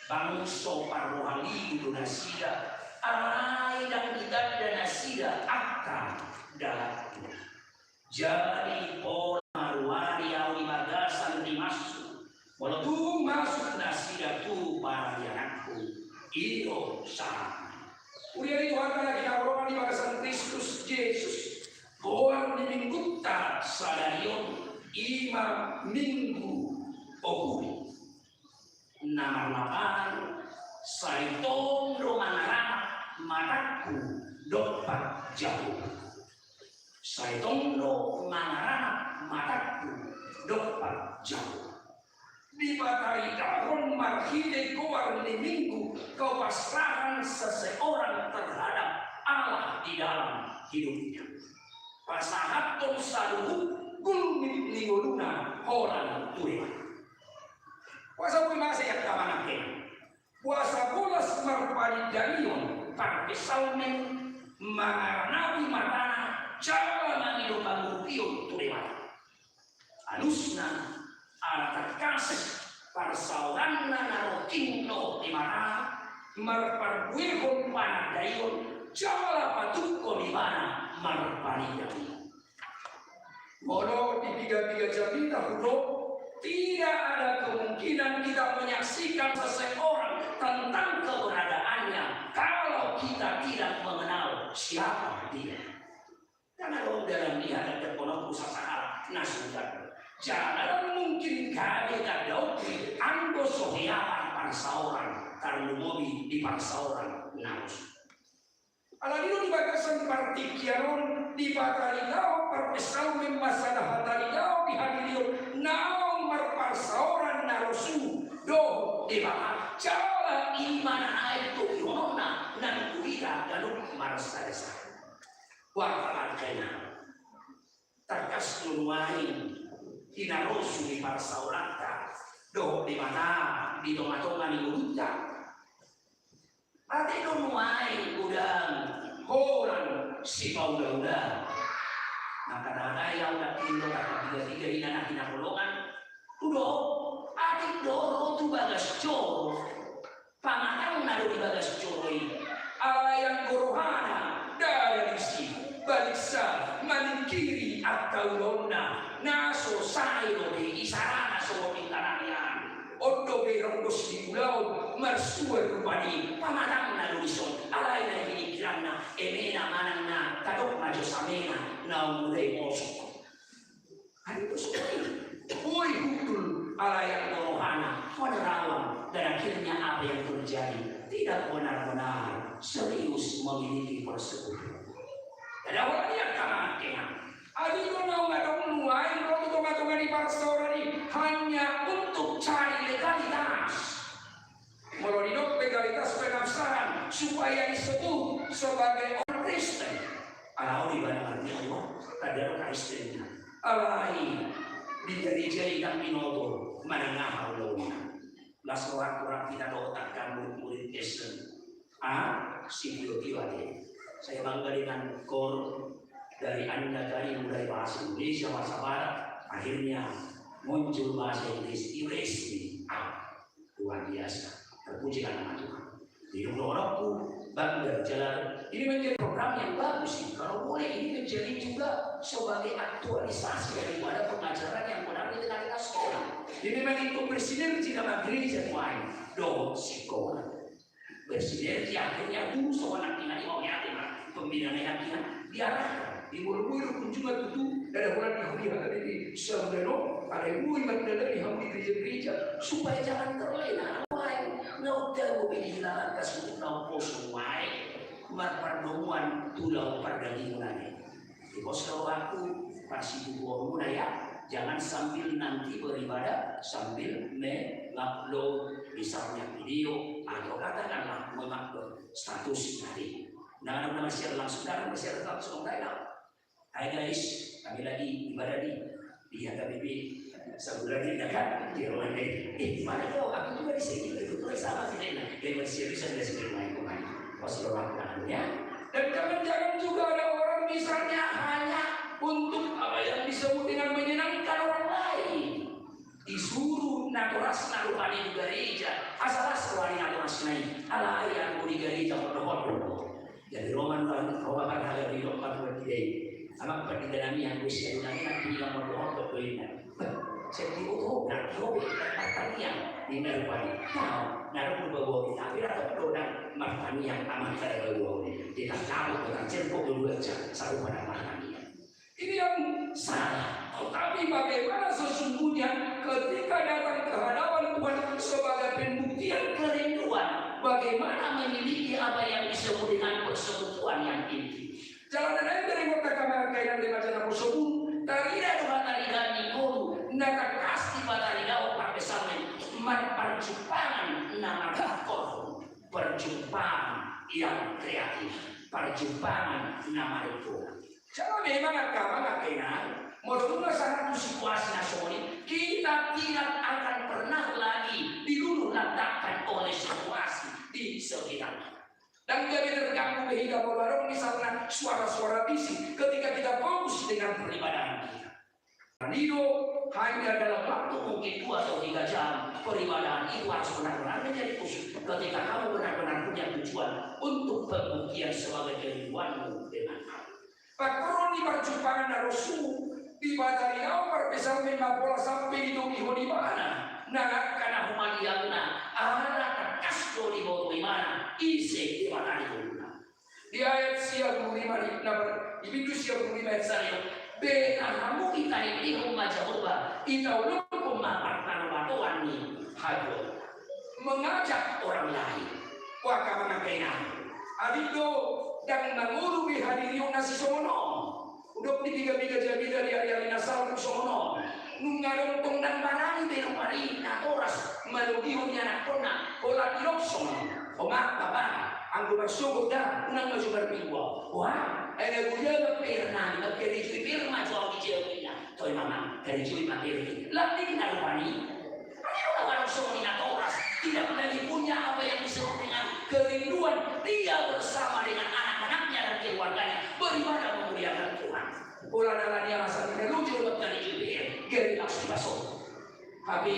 bangso parrohaliu do nasida, alai ndang ditanda nasida angka dalanku. Jadi pola maruari ahu di bagasan rimashu, molo tung masuk nasida tu paraliananku. I do sahatna. Huria ni Tuhanta na hinaholongan di bagasan Kristus Jesus, goar ni minggunta sadari on i ma Minggu Okuli. Na marlapatan, sai tong do mangaramap matangku dompak Jahowa. Sai tong do mangaramap matangku dompak Jahowa. Dipataridahon marhite goar ni Minggu kepaslahan seseorang terhadap Allah di dalam hidupnya. Pasahathon saluhut gulmit ni ngoluna holan tu Debata. Boasa boi masa i angka manang hena? Boasa bolas marpanindangion parpsalmen mangaranapi matana jala mangido pangurupion tu Debata? Alusna, ala tangkas parsaoranna na rongking dohot Debata, marparbuehon panandaion jala patungkon ibana marpanindangion. Molo di piga-piga jamita hudok, tidak ada kemungkinan kita menyaksikan seseorang tentang keberadaannya kalau kita tidak mengenal siapa dia. Karena dong dalam lihat dan terpenuh usaha salah nasukan. Jangan mungkin kami tak daun anggo sohiapan parsaoran, tarlumobi di parsaoran naus. Alani do di bagasan partingkian on dipataridahon parpsalmen ma sada hataridahon di hadirion naung marparsaoran na rosu dohot Debata. Jala i ma na naeng togihononna nang tu hita ganup marsadasada. Warta langkena. Tangkas do nuaeng tinarosu ni parsaoranta dohot Debata di tongatonga ni ngolunta. Atik do nuaeng godang holan sipaulaula. Maka tahatai au nangkin do tarpapigatiga inana hinaholongan. Tudo, atik do ro tu bagas joro. Pamatangna do di bagas joro i. Alai anggo rohana ndada disi, baliksa maningkiri angka ulaonna na so sae dope isarana songon i tanangian. On dope rongkos di ulaon marsuan rupani, pamatangna do dison. Alai na i di pikiranna, emena manang na tadok ma jo samena na umulai mosok. Adik do songon i. Boi hundul alai anggo rohana menerawang, dan akhirnya apa yang terjadi? Tidak benar-benar serius memiliki persekutuan. Jadi awalnya kama kena. Adik do naung adong nuaeng ro tu tongatonga ni parsaoran i hanya untuk cari legalitas. Molo didok legalitas pengabsahan supaya disebut sebagai orang Kristen. Ala on ibana ngerti Allah, tanda Kristen. Alai di gereja i ndang binoto manang aha ulaonna. Las rohangku rap hita dohot angka murid-murid Kristen. Ah, sitio-tio ate. Saya bangga dengan kor dari Anda tadi mulai bahasa Indonesia, bahasa Barat, akhirnya muncul bahasa Inggris, Inggris ini. Ah, luar biasa. Terpujilah nama Tuhan. Di rumah orangku, bangga jalan. Ini menjadi program yang bagus ini. Kalau boleh, ini menjadi juga sebagai aktualisasi daripada pengajaran yang benar di tengah-tengah sekolah. Ini memang itu bersinergi sama gereja lain. Dohot sekolah. Bersinergi akhirnya guru sama anak tinggal di bawah yatim, pembinaan anak tinggal diarahkan. Di bulu-bulu kunjungan tutu, dari bulan di Yahudi, di Sardano, ada yang mau iman dari Yahudi gereja-gereja, supaya jangan terlena. Wai, nggak udah mau pilih hilangan kasih untuk nau poso, wai, marpardomuan tulang pardagingan. Di pos kalau aku, pas itu gua mulai ya, jangan sambil nanti beribadah, sambil mengupload misalnya video, atau katakanlah mengupload status tadi. Nah, nama share langsung, nama share langsung, enggak ya? Hai guys, kami lagi ibadah di, di H K B P. Sebulan ini kan, di rumah ini. Eh, mana kau? Aku juga di sini, kebetulan sama sih, Dena. Dia masih bisa, dia sendiri main pemain. Pas orang ya. Dan jangan-jangan juga ada orang misalnya hanya untuk apa yang disebut dengan menyenangkan orang lain. Disuruh natorasna rupani di gereja, asal asal wali natorasna i, alai anggo di gereja mondok-mondok. Jadi Roman, Roman kan ada di Roman buat dia. Sama pendidikan yang usia dunia ini nanti yang mondok-mondok tuh ini. Setiap itu berarti hobi pertanian di Merpati. Tahu, naruh ke bawah ini, tapi rata udah pertanian aman saya bawah ini. Kita tahu dengan cerpok dulu aja, selalu pada pertanian. Ini yang salah. Tetapi bagaimana sesungguhnya ketika datang ke hadapan Tuhan sebagai pembuktian kerinduan, bagaimana memiliki apa yang disebut dengan persekutuan yang intim. Jala na naeng dari kota kamar kainan di Majana Kosobu, tarida do hata di gani ngolu, na tangkas di pataridaon parpesalmen, marparjumpangan na marhorhon, perjumpaan yang kreatif, perjumpaan na marimbang. Jala memang angka amang angka inang, molo nunga sahat tu situasi na songon i, kita tidak akan pernah lagi diluluh lantakkan oleh situasi di sekitar kita. Ndang gabe terganggu be hita molo adong misalna suara-suara bisik ketika kita fokus dengan peribadahan kita. Tadi do hanya dalam waktu mungkin dua atau tiga jam, peribadahan itu harus benar-benar menjadi khusyuk. Ketika kamu benar-benar punya tujuan untuk pembuktian sebagai kerinduanmu dengan Allah. Pakkoron ni parjumpangan na ro suhut, di pataridaon parpesalmen ma pola sampe ditogihon ibana nang angka na humaliangna, ala tangkas do diboto ibana ise Debata di ngoluna. Di ayat sia pulu lima di, na, di bindu sia pulu lima ayat sada, beta hamu itarindihon ma Jahowa, itaulunghon ma partanobatoan ni hatuaon. Mengajak orang lain. Wah, angka amang angka inang. Adong do, ndang mangolu be hadirionna sisongon on. Hudok di piga-piga jamita di ari-ari na salpu songon on. Nunga adong tong ndang barani be rupani natoras manogihon ianakhonna, holan didok songon on. Oma, bapa, anggo marsogot da, unang ma jo marminggu. Wah, ai na gulia ma pir nami, margereja pir ma jo au di jabu inna. Toe ma, Amang, karejoi ma Perdi. Landing na rupani. Ai ro na manang songon i natoras. Tidak lagi punya apa yang disebut dengan kerinduan. Dia bersama dengan anak-anaknya dan keluarganya beribadah memuliakan Tuhan. Pola na ala ni alasan i na loja do karejoi P R, gari langsung dipasohon. Hape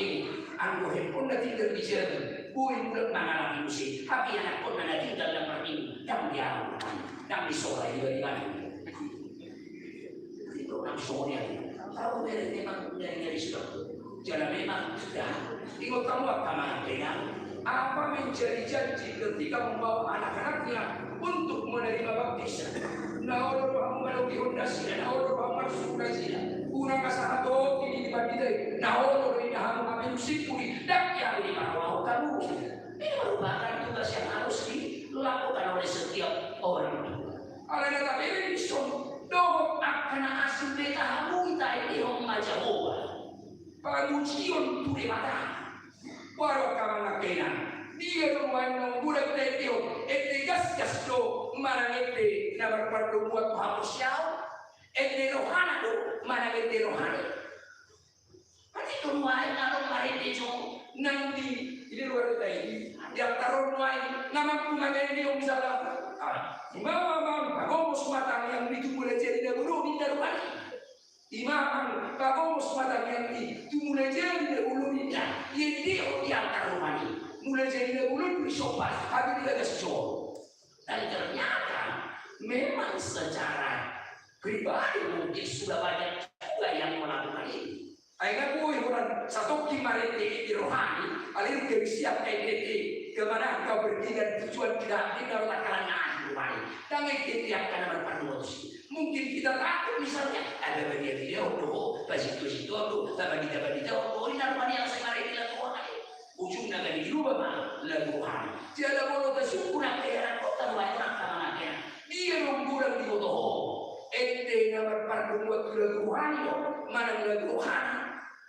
anggo handphone na tinggal di jabu, boi mulak mangalap muse. Hape anakkonna na tinggal di parminggu, ndang dialap, ndang disola, dibahen-bahen. Itu nang songon i ate. Tahu bere memang nyari-nyari sudah. Jala memang sudah. Ingot hamu angka amang inang, apa menjadi janji ketika membawa anak-anaknya untuk menerima baptisan? Na olo do hamu manogihon nasida, na olo do hamu marsuhut nasida. Unang asa hatop i di pandita i, na olo do inna hamu hape dung simpul i, ndang i hape diparrohahon hamu. Ini merupakan tugas yang harus dilakukan oleh setiap orang tua. Alai na tabere dison, dohot angka na asing be tahamu taendehon ma Jahowa. Pamujion tu Debata. Baru angka amang inang, dia do nuaeng naung godang taendehon, ende gasgas do manang ende na marpardomuan tu haporseaon, ende rohana do manang ende rohani. Berarti do nuaeng adong marende jo nang di, di luar kota ini, di altar on nuaeng, nga mampu mangendehon misalna. Ah, ima amang, pagomos ma tangiangmi tu Mulajadi Na Bolon, ninna rohani. Ima amang, pagomos ma tangiangmi tu Mulajadi Na Bolon, ninna. Iendehon di altar rohani. Mulajadi Na Bolon do disomba, hape di bagas joro. Dan ternyata memang secara pribadi mungkin sudah banyak juga yang melakukan ini. Ai nga boi holan satongkin marende di rohani, alai dung gabe siap ende, kemana engkau pergi dan tujuan kita, di dalam takaran na di rohani. Ndang ende angka na marpardomuan tusi. Mungkin kita takut misalnya, ada badia dia do, pasitu-situ do, tabandita-bandita do, ini namanya yang saya marende di rohani. Ujungna gabe dilupa ma lagu rohani. Jala molo tasungkun angka ianakhonta nuaeng, angka amang inang, dia do godang diboto ho ende na marpardomuan tu lagu rohani do manang lagu rohana.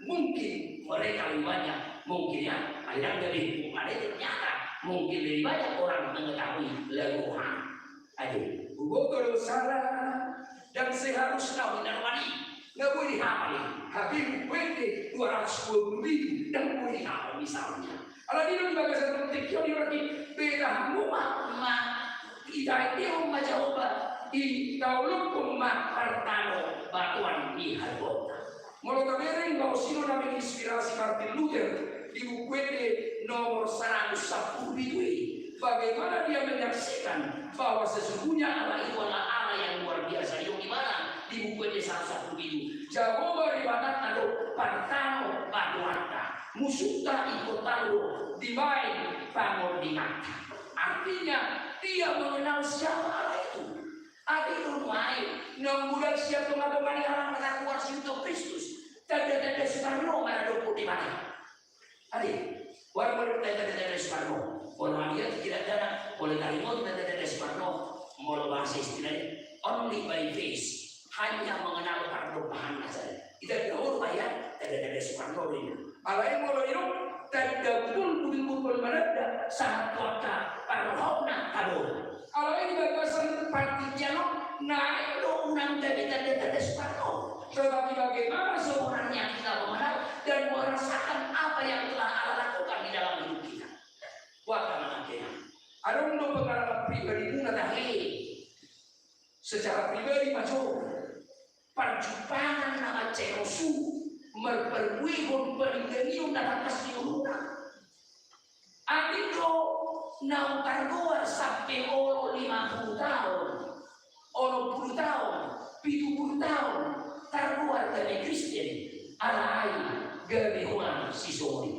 Mungkin mereka lebih banyak, mungkin ya, alai ndang gabe hukuman, ternyata mungkin lebih banyak orang mengetahui lagu rohana. Aduh, huboto do salah dan seharusna, ninna rohani. Nga boi dihapal i, hape buku ende dua ratus dua puluh pitu, ndang boi dihapal misalnya. Alani do di bagasan tingki on, berarti beta hamu ma, ma itaendehon ma Jahowa, itaolophon ma partano batuan ni haluaonta. Molo tabereng, laos i do na menginspirasi Martin Luther di buku ende nomor saratus sampulu pitu i, bagaimana dia menyaksikan bahwa sesungguhnya Allah itu adalah Allah yang luar biasa. Didok ibana di buku ende saratus sampulu pitu, Jahowa Debatanta do partano batuanta, musunta ingkon talu do dibaen pangondinganta. Artinya, dia mengenal siapa Allah itu. Ate do nuaeng, naung godang sian tonga-tonga ni halak na tar goar Kristus, tanda-tanda Soekarno ma na didok Debata. Ate, boha molo tanda-tanda Soekarno? Molo hami, ia tidak ada, molo taringot tanda-tanda Soekarno, molo bahasa istilahnya, only by face, hanya mengenal pardompahanna saja. Itanda ho do, ia tanda-tanda Soekarno do i. Alai molo i do tanda butong, butong-butong mananda sahat tu angka parrohaonna, tabo. Alai di bagasan partingkian on, naeng do unang gabe tanda-tanda Soekarno. Tetapi bagaimana sebenarnya kita mengenal dan merasakan apa yang telah Allah lakukan di dalam hidup kita. Boha angka amang inang, adong do pengalaman pribadimuna tahe? Secara pribadi ma jo, parjumpangan na mansai rosu, marparuehon paninggangion na tangkas ni ngoluna. Adong do naung targoar sampe olo lima pulu taon, onom pulu taon, pitu pulu taon, targoar gabe Kristen, alai gabe holan sisongon i.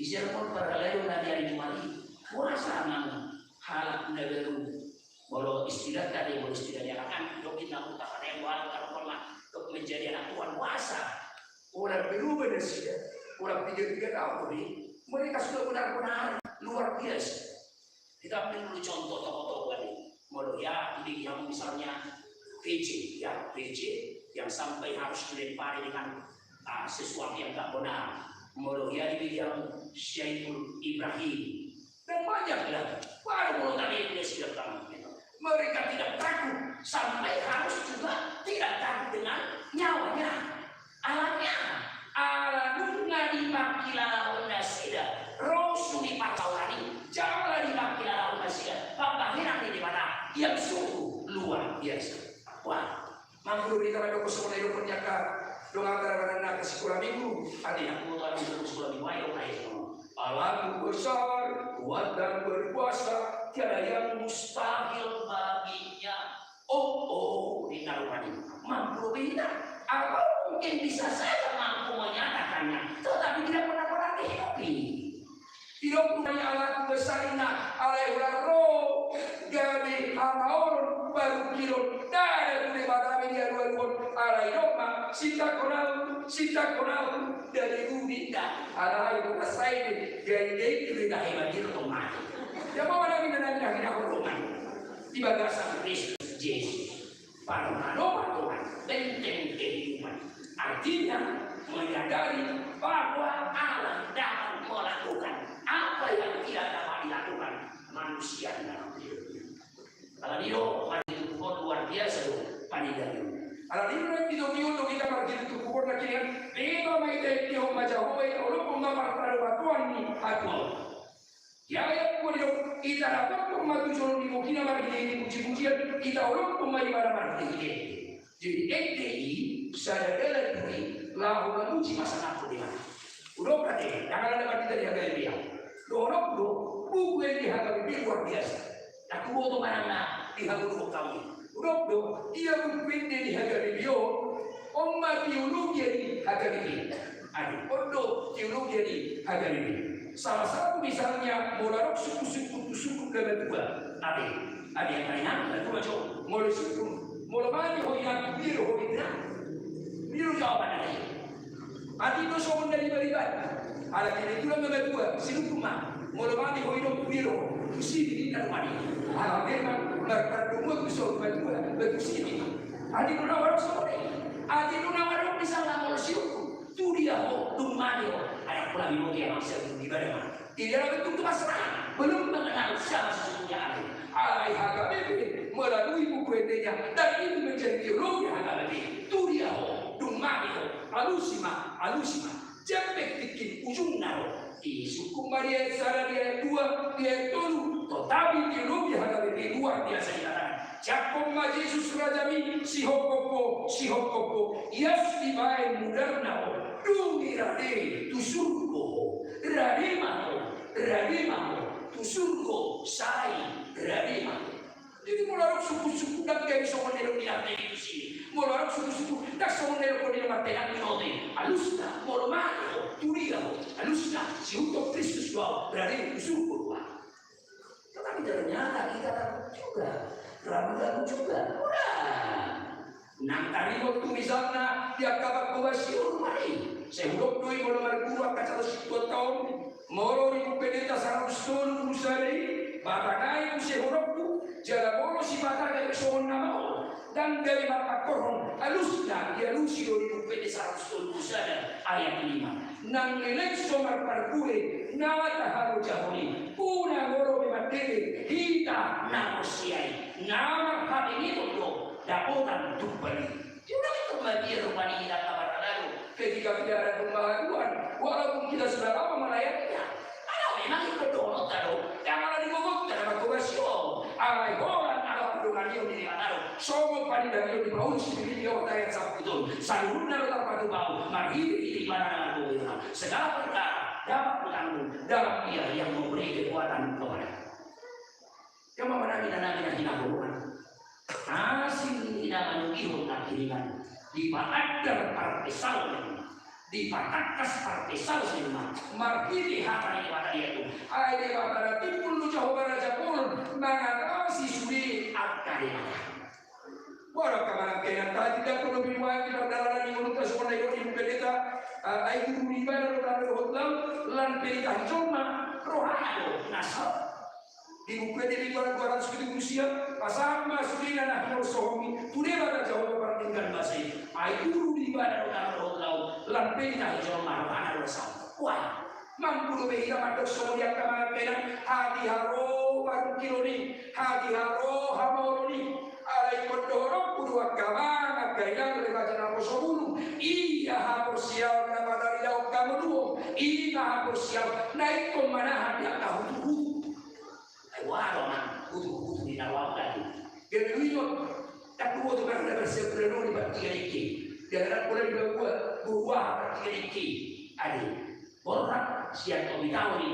Di sermon parhalado na di ari Jumat i, boasa amang halak na baru, molo istilah tadi, molo istilah ni halak an, dok inna huta pada yang walau kalau pernah untuk menjadi anak Tuhan, boasa? Orang berubah nasida, orang tiga-tiga tahun tadi, mereka sudah benar-benar luar biasa. Kita ambil dulu contoh tokoh-tokoh tadi. Molo ia dibege hamu misalnya P J, ya, P J yang sampai harus dilempari dengan, ah, sesuatu yang tak benar. Molo ia dibege hamu Syaiful Ibrahim, dan banyak lagi. Baru molo tadi dia sudah tahu. Mereka tidak takut, sampai harus juga tidak takut dengan nyawanya. Sekolah minggu, artinya kuota untuk sekolah minggu, ayo, ayo. Pelaku besar, kuat dan berkuasa, tiada yang mustahil baginya. Oh, oh, di taruhan ini. Mampu lebih kita. Apa mungkin bisa saja mampu menyatakannya, tetapi tidak pernah pernah dihidupi. Didok ma i, ala tung besar inna, alai holan ro gabe hamaolon, parungkilon, ndada tu Debata be dialualuhon, alai didok ma, sintangkon au, sintangkon au, ndada dulu ninna, alai holan sai be, gabe gabe tu Debata be dialualuhon mate. Ia ma, amang inang na hinaholongan di bagasan Kristus Jesus. Parmanoman Tuhan, benteng kehidupan. Artinya, menyadari bahwa Allah dapat melakukan apa yang tidak dapat dilakukan manusia dalam hidupnya. Alani i do, marhite turpuk on luar biasa do, panindangan. Alani i do, na hita marhite turpuk on, na kira, memang ma hita endehon ma Jahowa, itaolophon ma marparbatoan ni hatuaon. Di ayat dua didok, itadompakhon ma tu jolo ni bogina marhitehite pujipujian, itaolophon ma ibana marhitehite. Jadi ende i sada dalan do i laho mamuji pasangaphon Debata. Hudok ate, ndang ala na marhite di H K B P au. Dohononku do, buku ende H K B P luar biasa. Ndang huboto manang na dihagogohon hamu i. Hudok do, ia buku ende di H K B P on, on ma teologia ni H K B P. Ate, on do teologia ni H K B P. Salah satu misalnya, molo adong sungkunsungkun tu sungkun na matua. Ate, ate, angka inang, na matua jo. Molo sungkun, molo mate ho inang, tu dia do ho, inna? Dia do jawaban ate. Atik do songon na di bariba. Ala kebetulan ma matua, sinungkun ma. Molo mate ho inong, tu dia do ho? Tu sibi, ninna do mate. Ala memang marpardomuan tu songon matua, ba tu sibi. Atik do na adong songon i. Atik do na adong misalna molo sinungkun, tu dia ho, dung mate ho? Ai pola binoto, amang, sian guru ibana ma. Tidak ada bentuk kepasrahan, belum mengenal siapa sesungguhnya Allah. Alai H K B P melalui buku endenya, dan itu menjadi teologi H K B P. Tu dia ho, dung mate ho? Alusi ma, alusi ma. Jempek tingki ujungna ro. Disungkun ma di ayat sada, di ayat dua, di ayat tolu. Tetapi teologi H K B P luar biasa dikatakan. Jangkon ma Jesus rajami, sihophop ho, sihophop ho. Ias dibaen mudarna ho. Dung i rade tu surgo ho. Rade ma ho, rade ma ho tu surgo, sai rade ma ho. Jadi molo adong sungkunsungkun, ndang gabe songon na nidok ni Natal i tusi. Molo adong sungkunsungkun, ndang songon na nidok ni Natal i, alusna, molo mate ho, tu dia ho? Alusna, siihuthon Kristus do ahu, rade tu surgo do ahu. Tetapi ternyata kita takut juga, ragu-ragu juga. Ora. Nang taringot tu misalna di angka pangkobasion ma i. Sai hudok do i molo marguru angka catatan situan taon. Molo di buku endenta saratus tolu pulu sada i, batang ai muse hudokku, jala molo sipata gabe songon na maol. Ndang gabe marpangkorhon, alusna dialusi do di buku ende saratus tolu pulu sada ayat lima. Nang leleng so marparbue na tahalojahon i, unang olo be mandele hita na porsea i. Na marhapengeton do dapotan tumpal i. Diulang itu ma dia rupani hita angka parhalado. Ketika tidak ada pembaharuan, walaupun kita sudah lama melayaninya. Ala memang ingkon dohononta do, ndang ala di gogonta na mangkobasion. Alai holan ala pardonganion ni Debata do. Songon panindangion ni Paulus di Filipi opat ayat sampulu pitu on. Saluhutna do tarpatupa marhitehite Ibana na margogo i. Segala perkara dapat kutahan dalam Dia yang memberi kekuatan kepadaku. Ia ma, amang inang na hinaholongan. Asing ni na manogihon na hiringan, dipaandar parpsalmen, dipatangkas parpsalmen ma marhite hata ni Debata i. Ai Debata na timbul do Jahowa Raja Bolon mangatasi sude angka debata. Boha do angka amang inang, tahe do, tong do binuat di pardalanan ni ngolunta songon na nidok ni buku endenta, ah, ai guru di ibana do tano dohot laut, lan pe ditahi jolma rohana do na saut. Di buku ende di halaman dua ratus pitu pulu sia, pasahat ma sude na hinolsohonmi tu Debata Jahowa pardenggan basa i. Ai guru di ibana do tano dohot laut, lan pe ditahi jolma rohana do na saut. Wah, mampu dope hita mandok songon i angka amang inang, hatiha ro parungkilon i, hatiha ro hamaolon i. Alai ingkon dohononku do angka amang, angka inang, raja naposobulung, ia haporseaon na mataridahon hangoluan, i ma haporseaon na ingkon manahan di angka hutuhutu. Ai boha do amang hutuhutu di na laho tadi? Gabe huingot. Ndang huboto manang na marsiapuran on di partiga dengke. Diarahon pola di babua, boha Tingki, ade, borhat sian Tommy Town i,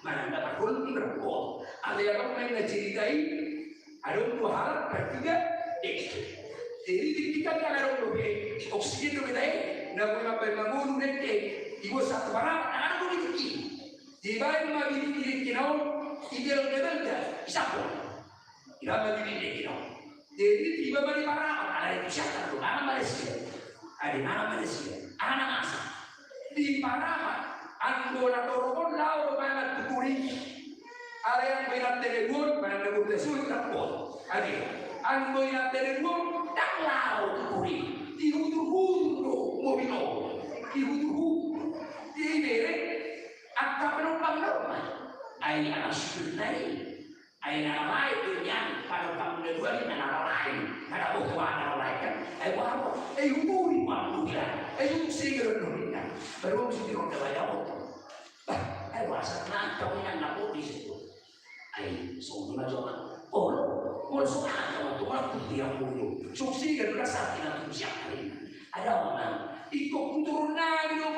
manang na parhol di berpol. Alai adong main na cerita i, adong dua halak partiga dengke. Jadi tingki kan adong dope oksigen dope tahe, na boi mambahen mangolu dengke, diboan satu parapat, adong dope tingki. Dibahen ma bini ni dengke na on, digelgel da, isapol. Dibahen ma bini ni dengke na on. Jadi tiba ma di parapat, alai tu sian do, aha ma nasida? Ade, aha ma nasida? Aha na masa? Di parapat, anggo na torop on laho do mangan tu puri. Alai anggo inanta na dua on, manang na boru na suhut, ndang boi. Ade, anggo inanta na dua on, ndang laho tu puri. Dihutur-hutur do mobil on. Dihutur-hutur. Dibereng angka penumpang normal. Ai ala supirna i. Ai na lain do nian, pada pangula dua ni na lain. Kada boto na lain kan. Ai boha, ai huturi pangula. Ai suksing do ninna. Baru suksing do ninna. Bah, ai boha sa na kau inang na podi situ. Ai songon i ma jo. Olo, molo songon i ma jo, molo tu dia mulu. Suksing do ninna, sakit na tu siap ninna. Adong ma. Ingkon huturun nami do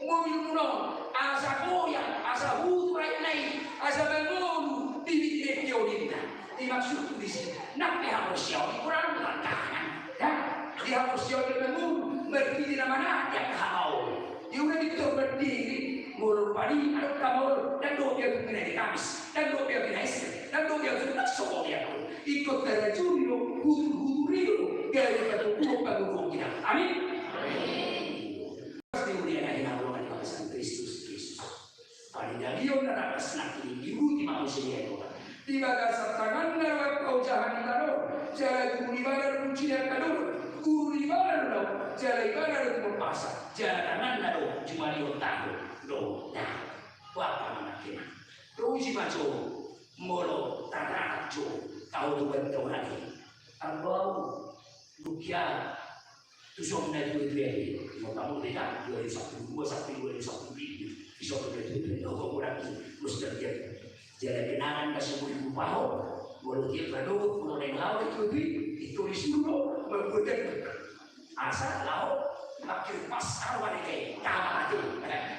mobilmuna on, asa goyang, asa hutur aek na i, asa mangolu bibit ni dengke on ninna. Dimaksudhu disi, nang pe haporseaon i kurang langkahan. Ya, di haporseaon i mangolu, marhite na manahan di angka hamaol. Di ula di torban diri, molo rupani adong hamaol, ndang dope ahu tu bina di Kamis, ndang dope ahu tu bina Isnin, ndang dope ahu tu, ndang songon i ahu. Ingkon tarajui do hutur-hutur i do gabe patuduhon pangoluon kita. Amin. Amin. Pasti mulia na hinaholongan ni bangsa Kristus Jesus. Panidalion na ratas na kini diuruti manusia i do. Di bagasan tanganna do angka ojahan ni tano, jala guru ni ibana do punci ni angka dolok, guru ni ibana do laut, jala ibana do tumompa asa, jala tanganna do jumalihon tano do. Nah, bapa manangkena. Dohot i ma jo, molo tatangkas jo, tahu tu bantuan i. Anggo au, dung hea, tu son na dua dua i, molo tamu deka, dua ribu sapulu dua sampe dua ribu sapulu pitu, di son na dua dua i, au, au, au, au, terus terjadi. Jadi kenangan masih mau dilupa ho, molo dia berdoa, molo dia ngelawan itu, itu, itu disuruh, molo dia Asa laho, makin pas arwah ni ke, kamar aja.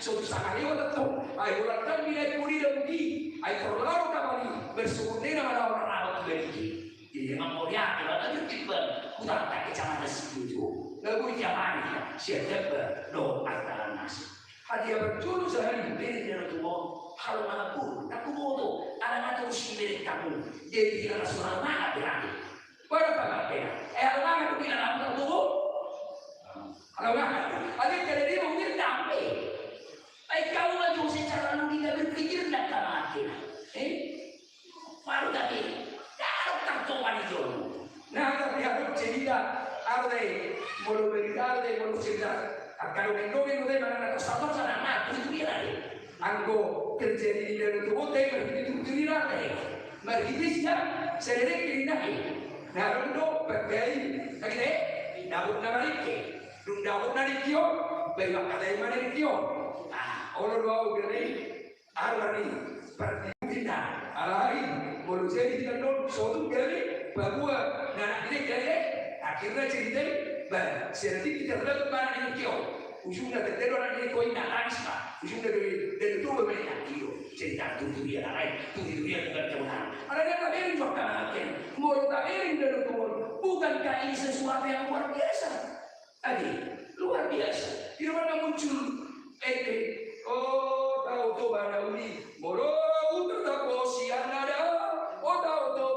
So bisa kali orang tuh, ai orang kan bila puri dan budi, ai terlalu kamari, bersyukur ni nama lawan rapat tu bagi. Jadi memang mau ya, kalau ada tiba, udah tak kecamatan situ. Lagu tiap hari ya, siap tiap ber, do, antaran nasi. Hadiah berjulu sehari, beri dia tuh, kalau mana pun, tak kuboto, ada ngatur si beri kamu. Jadi kita sudah mana berani. Pada pangapena. Eh, ala mangan do bilang, au, tau tubu. Ala mangan. Alai kada dia mau bilang dampe. Ai kau maju secara logika berpikir ndak kalah kena. Eh? Baru tadi. Dah, dokter, coba di jolo. Nah, tapi harus cerita. Arde, molo berita arde, molo cerita. Kalau mendongeng udah mana nak satu sana mati itu dia lagi. Anggo terjadi di Danau Toba, marhite turturirang, eh. Marhite sian, saderek kerinai. Nah, dung do, bagai, lagi deh, dapot na marike. Dung dapot na rike on, bagai makatai mana rike on. Ah, olo do au gari, arwani, pertimbina, alai, molo jadi kita non, sotu gari, bagua, nah, ini gari, akhirnya cerita, bah, jadi kita lihat mana rike on. Ujungna tete do anak ni koin na tangis ma. Ujungna do dari tubuh ma na tio. Cerita tutu dia lain. Tutu dia bukan kebenaran. Ada dia taberin juga kan anak. Molo taberin dari tubuh. Bukankah ini sesuatu yang luar biasa? Tadi luar biasa. Di mana muncul? Eh, oh, tahu tuh mana uli. Molo udah tak kosian ada. Oh, tahu tuh.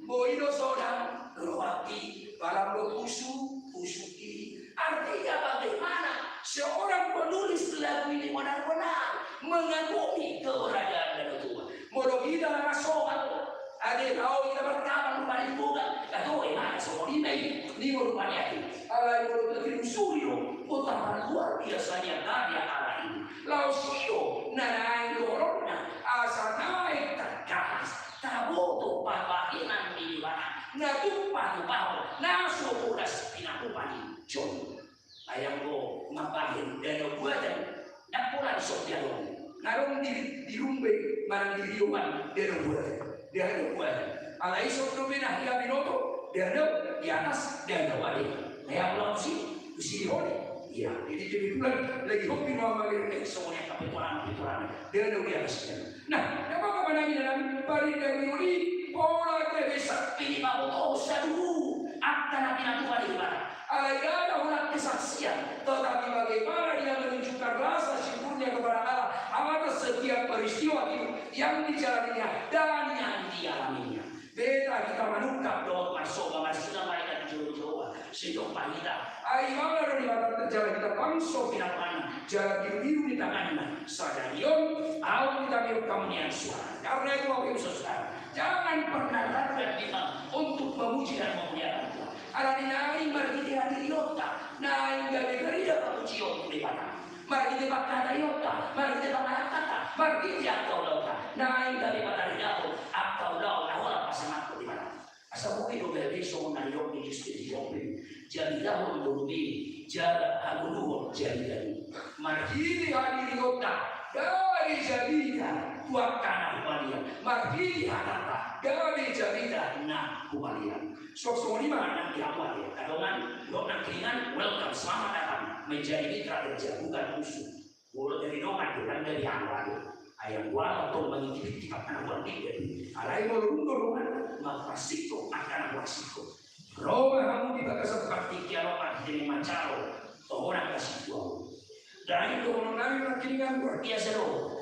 Boi do sonang rohangki, palambo pusu, pusuki. Artinya bagaimana seorang penulis lagu ini benar-benar mengagumi keberadaan Danau Toba. Molo hita na soal, ade tau hita berkabar rupani boga, na toe mana songon i ma i, ni molo rupani ate. Alai molo telusuri do, betapa luar biasanya karya Allah ini. Laos i do, na naeng do holongna, asa naeng tangkas. Taboto pambahenan ni Debata, na tupa tu paho, na so bolas pinakupan i. Jolo. Ai anggo mambahen danau buatan, ndang pola di son dia dong. Na dong di, di Lumbe, manang di Rioman, danau buatan. Danau buatan. Alai son dope na hea binoto, danau di atas, danau ade. Ai anggo laos i, tusi di holi. Ia, jadi kebetulan lagi hobi mau manggil, eh, songon i angka petualangan, petualangan. Dia ada di atasnya. Nah, na mangkamanangi dalam parindahan i, pola gabe saksi ni pabotohon saluhut angka na pinaboa ni Debata. Alai ada ulang kesaksian, tetapi bagaimana dia menunjukkan rasa syukurnya kepada Allah atas setiap peristiwa hidup yang dijalaninya dan yang dialaminya. Beta hita manungkap dohot marsoba, marsinambahen di jolo ni Jahowa. Sai dompak hita. Ai molo do Debata terjaga hita bangso pinaboaanna, jala birubiru di tanganna. Sadari on, ahu hita biru kamu nian suara. Karena itu, Bapak Ibu Saudara, jangan pernah ragu dan bimbang untuk memuji dan memuliakan Tuhan. Alani naeng marhite hadirionta, naeng gabe gerida pamujion tu Debata. Marhite pangkataionta, marhite pangalangkanta, marhite angka ulaonta, naeng gabe pataridahon angka ulaon na holan pasangaphon Debata. Asa boi do gabe songon na nidok ni Kristus di Job i, jamita ho boru i, jala hagoluhon jamitami. Marhite hadirionta gabe jamita tu angka na humaliang, marhite hatanta gabe jamita na humaliang. Songon i ma nang di hamu ate, adong nang, dok nangkiningan, welcome, selamat datang menjadi mitra kerja, bukan musuh. Molo jadi dongan, dia kan jadi anu ate. Ayam gua tong mangitip-itip angka na buat dia. Alai molo dung do dongan, mangkasiko angka na buat siko. Ro ma hamu di bagasan partingkian on, marhite manjalo tohonan kasih Tuhan. Dan itu orang lain nangkiningan luar biasa do.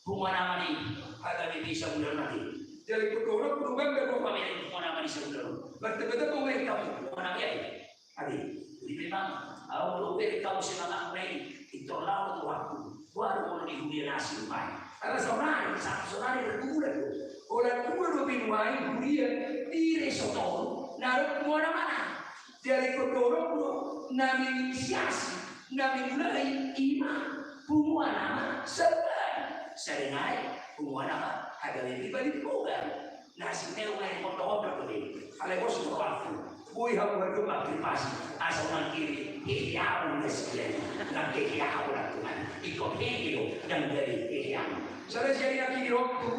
Punguan Ama ni H K B P Sabulan Mati. Jadi, kebetulan, kebetulan, kebetulan, punguan Ama ni Sabulan. Bertemu-temu, eh, kamu, punguan Ama ni. Adi, jadi memang, au, lo beri kamu semangat, eh, itu lawan waktu. Baru mau di hujan asing, Pak. Karena saudara, satu saudara berguru, holan dua, dua benuai, huria, di resoton, naruh punguan Ama na. Jadi, kebetulan, na menginisiasi, na memulai, ima, punguan Ama Sabulan. Saringai, punguan Ama H K B P Bali Pogan. Na sini umai mondok-mondok tadi. Alai bos, waktu. Boi hamu berdoa, terima kasih. Asal nangkiri, hehe, aku nasi, nangkiri, aku nang Tuhan. Ikut hehe lo, dan dari hehe aku. Salah siari nangkiri waktu.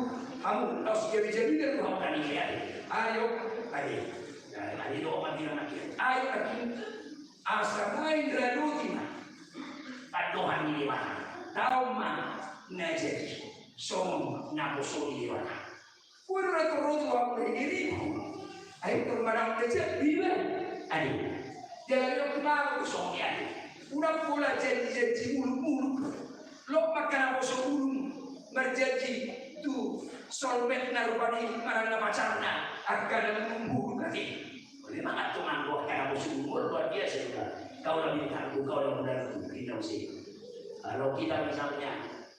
Hamu, harus jadi-jadi dan hamu tani ya. Ayo, ayo. Nah, tadi doa mati nangkiri. Ayo, nangkiri. Asa naeng radoti ma pandohan ni Debata. Taon ma na jadi songon naposo ni Debata. Kuda na torro tu hamu na i diriku. Ai torro manang na jadi ma. Adi. Jadi waktu mau songon i adi. Unang pola janji-janji muluk-muluk. Lok mangkanaposo ulung marjanji tu soulmate-na rupani manang na pacarna angka na muluk-muluk ate. Memang antong anggo angka na bosonmu luar biasa juga. Kau lebih tangguh, kau lebih tangguh, kita mesti. Kalau kita misalnya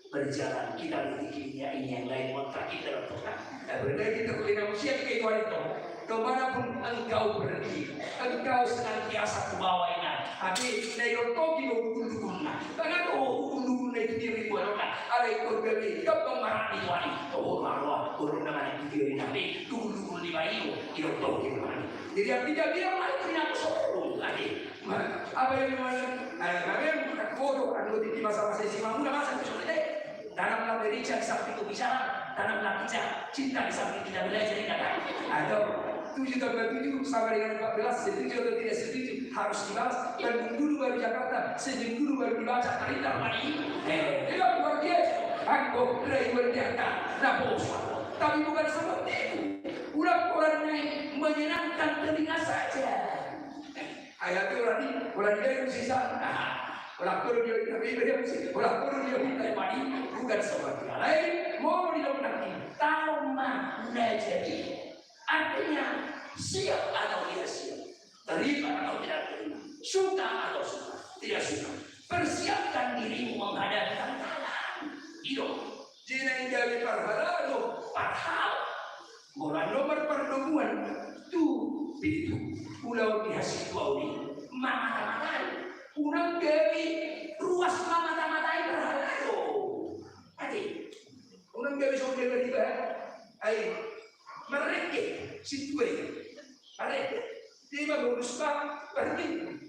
berjalan, kita berpikirnya ini yang lain, kontrak kita bertukar. Nah, benar kita lebih manusia kita itu hari itu. Kemanapun engkau pergi, engkau senantiasa kubawa ingat. Tapi, na irontoki do dukun-dukunna. Karena do dukun-dukunna itu dia ribuan orang. Alai keluarga ini, kau pemarah di wali. Oh, marah, orang nama itu dia ini. Tapi, dukun-dukun di bayu, irontoki do. Jadi, artinya dia main dengan sombong tadi. Apa yang mana? Ada kami yang buka foto, ada di masa-masa S M A muda, masa itu sudah deh. Tanamlah merica di samping kopi salam, tanamlah kita cinta di samping kita belajar, ingat kan? Atau tujuh tambah tujuh sama dengan empat belas, setuju atau tidak setuju, harus dibalas. Bandung dulu baru Jakarta, senyum dulu baru dibaca, perintah mari. Eh, tidak luar biasa. Anggo, rai luar biasa. Nah, bos. Tapi bukan seperti itu. Ulang-ulang naik menyenangkan telinga saja. Ayat itu orang di, orang di dalam sisa. Nah, orang turun dia minta, orang turun dia minta, bukan seperti lain. Mau di dalam nanti, tahu mana jadi. Artinya, siap atau tidak siap, terima atau tidak terima, suka atau suka, tidak suka, persiapkan dirimu menghadapi tantangan hidup. Jadi na i gabe parhalado, parhal. Molo nomor pardomuan tu pitu ulaon ni hasuhuton i, mamata-matai. Unang gabe ruas mamata-matai parhalado. Ate. Unang gabe songon dia tadi bah. Ai. Marrengke. Situa i. Marrengke. Dia mah bonus bah. Marrengke.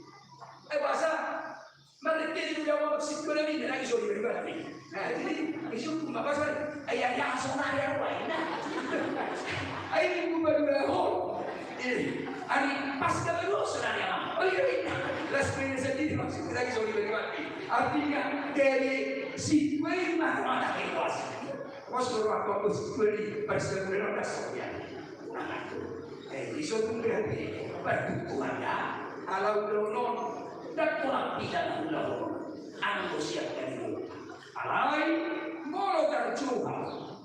Ai bahasa. Marrengke di udah mau situa lagi. Dia lagi songon dia tadi. Nah, jadi. Isu cuma bahasa. Ai, ai, ai, songon dia. Ai, ini gua baru. Ini. Ari Paskah baru saudara, amang. Oh iya, iya. Las main sendiri maksudnya lagi, sorry, bagi mati. Artinya dari situ aja mata-mata keluas. Mas suruh aku, aku suruh di persebulan, udah sorry. Nah, itu. Eh, di suatu berarti perbutuhan ya. Kalau donon, dan tolak tidak ulang. Anu siap dari dulu. Alai, molo tarjuha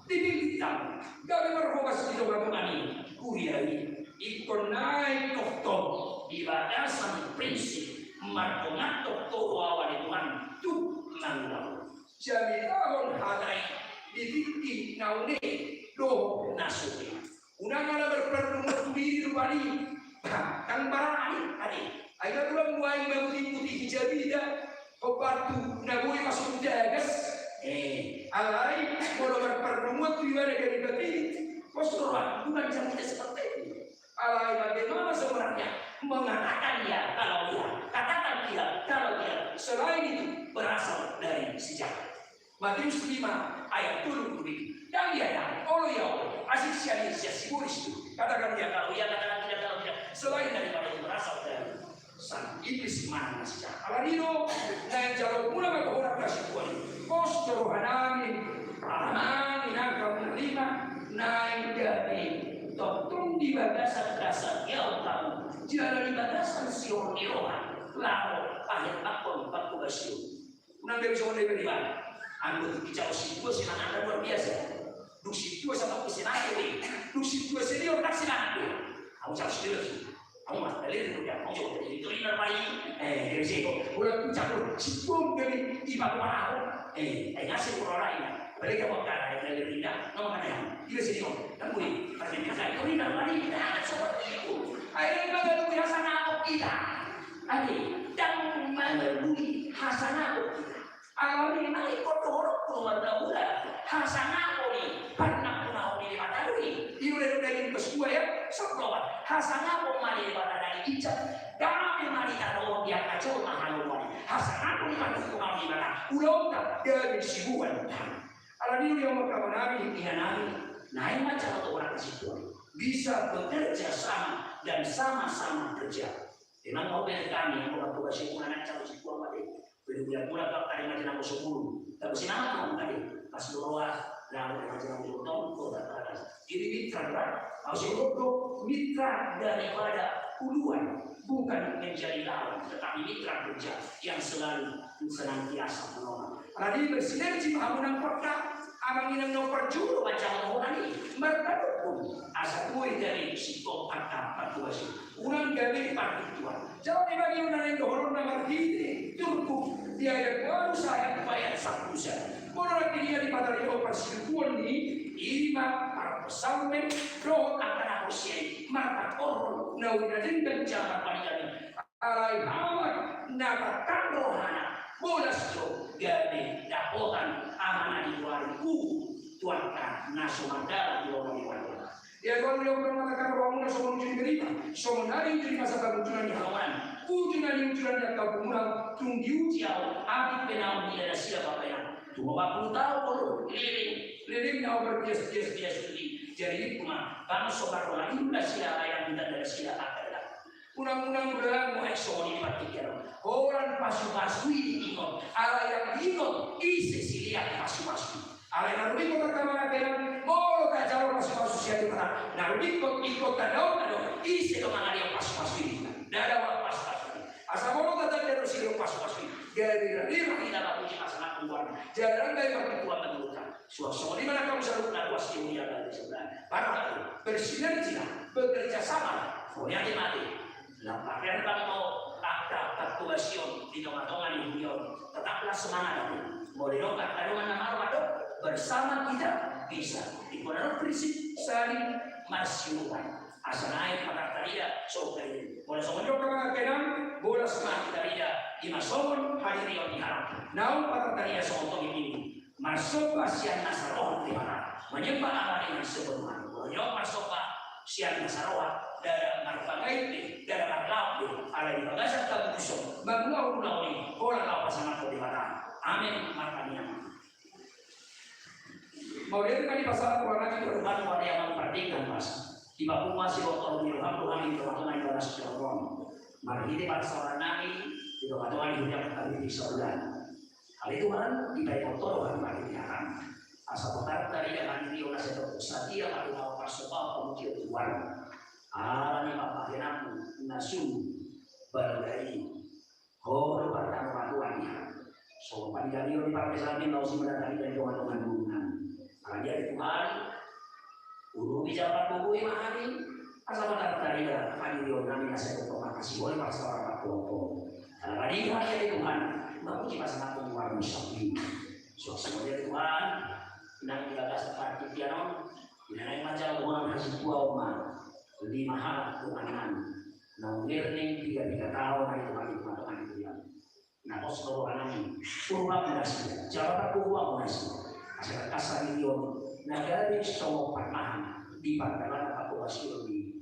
di bintang, gabe marhoas di tonga-tonga ni kuria i. Ingkon naeng tongtong di bagasan prinsip, mardongan tongtong roha ni Tuhan tu mangulahon. Jamitahon hata i di tingki na une dohot na sude. Unang ala marparpunguan tu diri rupani. Ndang barani ate. Ai na tulang muai mamutimuti hijabida. Obat tu na boi masuk tu jagas. Eh, alai molo marparpunguan tu ibana dari batin. Kos roha bukan jangkita seperti itu. Alai bagaimana sebenarnya mengatakan ya kalau iya, katakan tidak kalau iya. Selain itu berasal dari sejarah. Matius lima ayat tolu puluh pitu. Dan dia yang, olo ya, asik sian sian si Boris itu. Katakan dia kalau iya, katakan tidak kalau tidak. Selain daripada itu berasal dari sang iblis, mana masih jahat. Alani do naeng jalo muna maka orang kasih Tuhan. Kos jalo hanami, amang, inang, hamu na lima, naeng gabe tongtong di bagasan dasar ya kamu. Jala di bagasan sihol ni roha, laho pahembangkon pangkobasion. Unang gabe songon na iba-iba. Anggo tu kicau sintua semangatna luar biasa. Dung sintua sama aku semangat be. Dung sintua senior kan semangat be. Aku cau senior sih. Aku mas dalil itu dia. Aku coba jadi itu ina mai. Eh, dari sini. Udah puncak lu. Sintua dari iba kemana aku? Eh, eh, ngasih orang lain. Balik ke wakil dari Rinda. Nama mana yang? Iya senior. Dan gue, tapi kita itu ina mai. Nah, seperti itu. Akhirnya kita lebih rasa ngakak kita. Ate, ndang mangalului hasangapon hita. Alani i ma ingkon dohonon tu marnaula hasangapon i, parnampunahon ni Debata do i. Di Undang-undang daging pasua ya, sabloan. Hasangapon ma ni Debata na di ginjang, dame ma di tano on di angka jolma halomoan i. Hasangapon i parnampunahon ni Debata, ulaonta dame siboan. Alani i do, amang nami, inang nami, naeng ma jalo tu orang kasih Tuhan. Bisa bekerja sama dan sama-sama kerja. Memang mau beli kami, yang mau tugas si Tuhan, anak cakap si Tuhan, Pak. Beli bulan-bulan, Pak, ada macam apa sepuluh. Tapi si nama Tuhan, Pak. Pas doa, lalu ada macam apa, Tuhan, Tuhan, Tuhan. Ini mitra, Pak. Maksud itu, mitra daripada uluan, bukan menjadi lawan, tetapi mitra kerja yang selalu senantiasa menolong. Alani i bersinergi ma hamu nang Pekka, amang inang na parjolo manjalo holan i, marpadokhon asa boi gabe singkop angka partuasion. Unang gabe partutuan. Jala di bagian na naeng dohonon na marhite turpuk di ayat ualu sahat tu ayat sampulu sada. Molo na di dia dipatarihon parsiutuon ni i ma parpsalmen dohot angka na porsea i marpangkorhon na uli na denggan jala marpaningani. Alai halak na tangkas rohana, bolas do gabe dapotan aha na digoari uhum tu angka na so mardalan di lombu ni Tuhan. Ia Tuhan, ia Tuhan, matakan rohamuna songon uju ni berita, songon nari uju ni masa pangunjunan ni halongan, uju na niujulan ni angka uhumuna, tung diuji ahu, abit pe naung nida nasida papainanku. Tung opat pulu taon, leleng, leleng naung marbias-bias, bias uli, jadi ingkon ma, bangso parroha i nasida, ayam di tanda nasida, angka dalan. Unang-unang berang muek songon i di partingkian on. Holan pasu-pasu i diingot. Alai yang diingot, ise silean pasu-pasu i. Alai na rungkot angka amang inang, molo tajalo pasu-pasu sian Debata, na rungkot, ingkon tadaon do, ise do mangalean pasu-pasu i. Ndada pasu-pasu i. Asa molo tatanda do silean pasu-pasu i, gabe rade ma hita mamuji, asa na keluar. Jala ndang gabe parbutuhan menurut. Suang songon i ma nang hamu saluhutna, ruas ni huria bagi sebelah. Para bersinergilah, bekerja sama. Mauliate ma ate. Lam paherbang do angka partuasion di tonga-tonga ni huria on. Tetaplah semangat ate. Molo adong angka dongan na marroha do, bersama kita bisa. Ingkon adong prinsip saling marsiurupan. Asa naeng patartarida songon i. Molo songon i do angka amang inang, bolas ma tarida, i ma songon hadirion di halak. Naung patartarida songon togihon i. Marsomba sian nasa roha tu Debata, menyembah Allah dengan sepenuh hati. Molo marsomba sian nasa roha, ndada marpangait be, ndada marlaok be, alai di bagasan hamuduson, mangulahon ulaon i, holan laho pasangaphon Debata. Amen. Martangiang ma. Mauliate ma di pasahat rohana tu Tuhan, mauliate ma di pardenggan basa. Dipapungu ma sibotohon ni roham tu hami di tongatonga ni bagas ni tonga on. Marhite parsaoran nami di tongatonga ni huriam hami di sabulan. Ale Tuhan, dipaingot Ho do hami marhite hami. Asa botar tarida hami di ona setok satia hami mau parsomba pamuji Tuhan. Ala ni pambahenanmu na sungguh balga i. Ho do partangan Tuhan i. So, paniga ni on di parmesaon i, laos i ma na tarida di tongatonga ni ngolunami. Ala ni i ale Tuhan, urupi jala parbogei ma hami, asa botar tarida hami di on nami na sai tongtong mangkasiholi parsaoran partuaon. Ala ni i hami ale Tuhan, mamuji pasangaphon goarmu sangap i. So, so ale Tuhan, nang di bagasan partingkian on, di na naeng manjalo dohonon hasintuaon ma lima halak dongan nami. Naung mirning piga-piga taon nai tu hami di tongatonga ni huriam. Na pos do roha nami, urupi ma nasida, jala pargogoi ma nasida. Asa tangkas hami di on, na gabe songon pangahan di pardalanan pangkobasion ni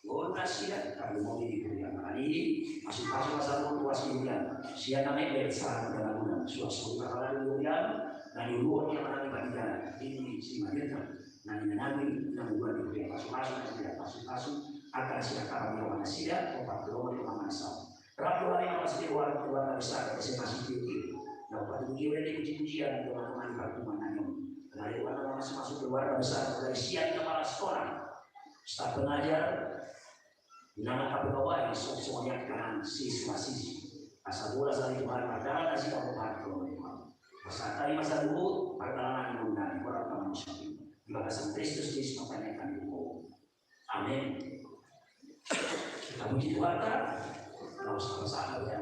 ngolu nasida, tarlumobi di huriam. Ala ni i, pasu-pasu ma saluhut ruas ni huriam. Sian na mendel sahat tu na godang, suang-suang ma saluhut huriam, na niuluhon ni amang nami Pandita Deni Simanjuntak. Na ninna nami na uluan di huriam, pasu-pasu nasida, pasu-pasu angka na sian harajaon ni roha nasida, ompat tu roha ni roha mansa. Rap do hami mamasu-masu keluarga, keluarga besar S M A Sitio. Na umpati bagi udah di puji-pujian, doa-doa di parpunguan nami on. Lalu doa-doa mamasu-masu keluarga besar dari sian kepala sekolah, staf pengajar, nang angka pegawai, songon i angka siswa-siswi. Asa bolas ale Tuhan, pardalanan nasida, Tuhan, Tuhan. Asa tarima saluhut pardalanan ni ngolu nami, borat ma manusia. Di bagasan Kristus Jesus ma hami mangido. Amin. Kita puji Tuhan, ta. Laos sama-sama, ya.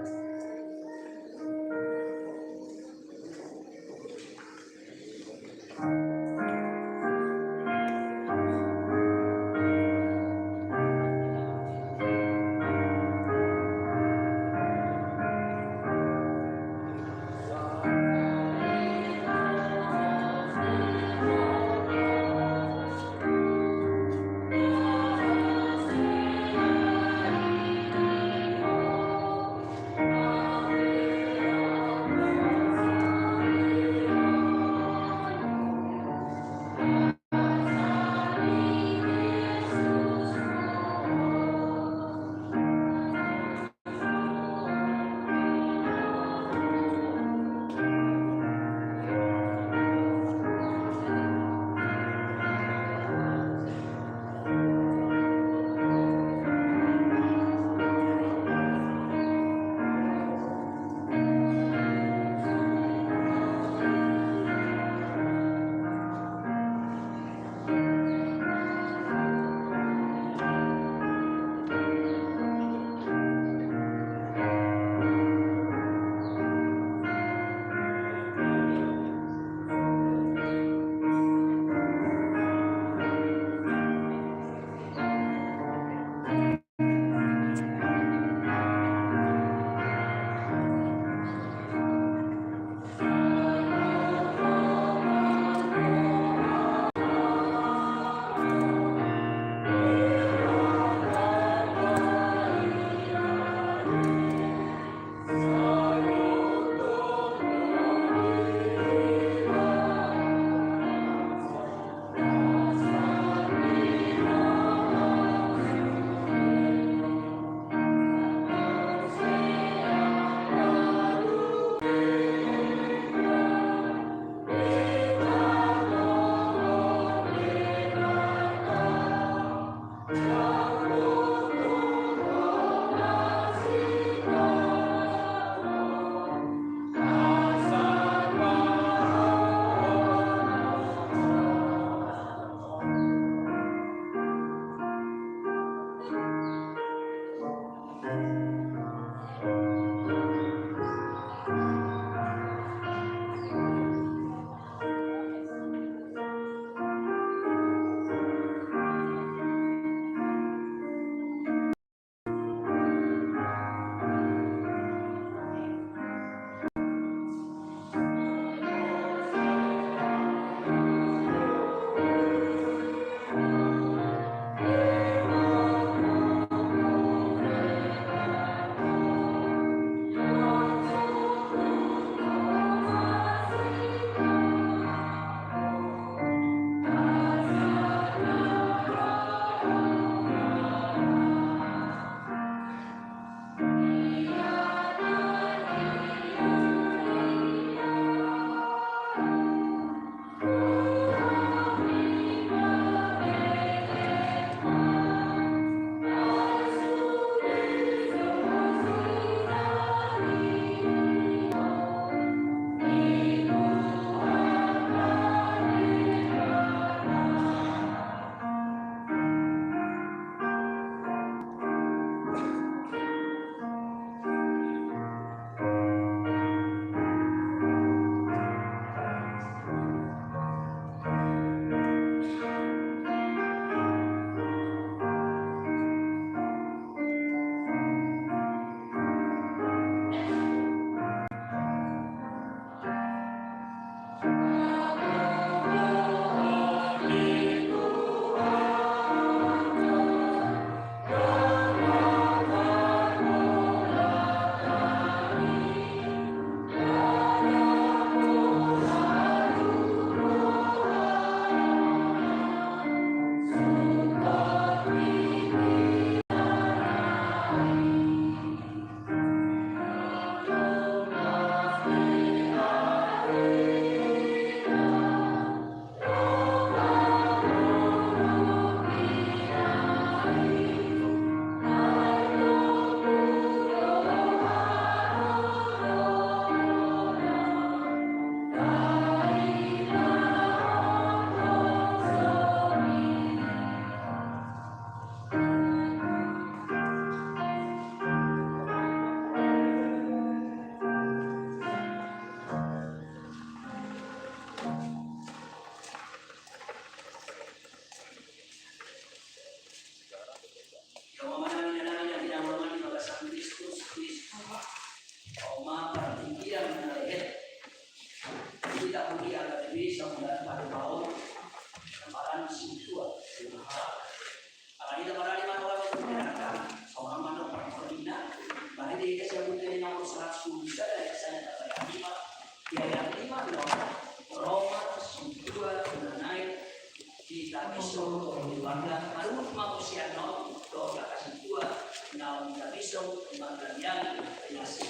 Yang nasi.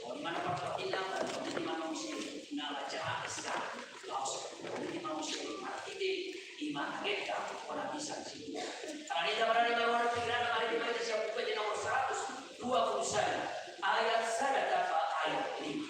Oh, di mana pertama, di mana musim, nama jahat besar. Laos, di mana musim, mati di, di mana kita, orang bisa sih. Karena kita berani baru pikiran, hari ini kita siap buka di nomor seratus dua puluh satu, ayat satu sampai ayat lima.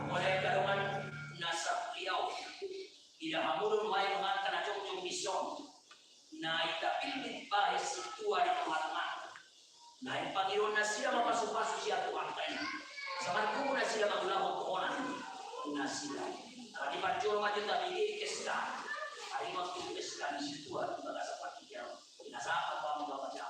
Hamu angka dongan na sahuria, ida hamu do nuaeng dongan na jongjong dison, na ita pilbit bahen sintua di tongatonga. Naeng pangidoan nasida ma pasupasu sian Tuhanta i. Asa margogo nasida mangulahon tohonan nasida. Ala ni i parjolo ma jo tabege pesta. Ari ma tu pesta ni sintua di bagasan partingkian. Pinasahat ma tu Amang Debata.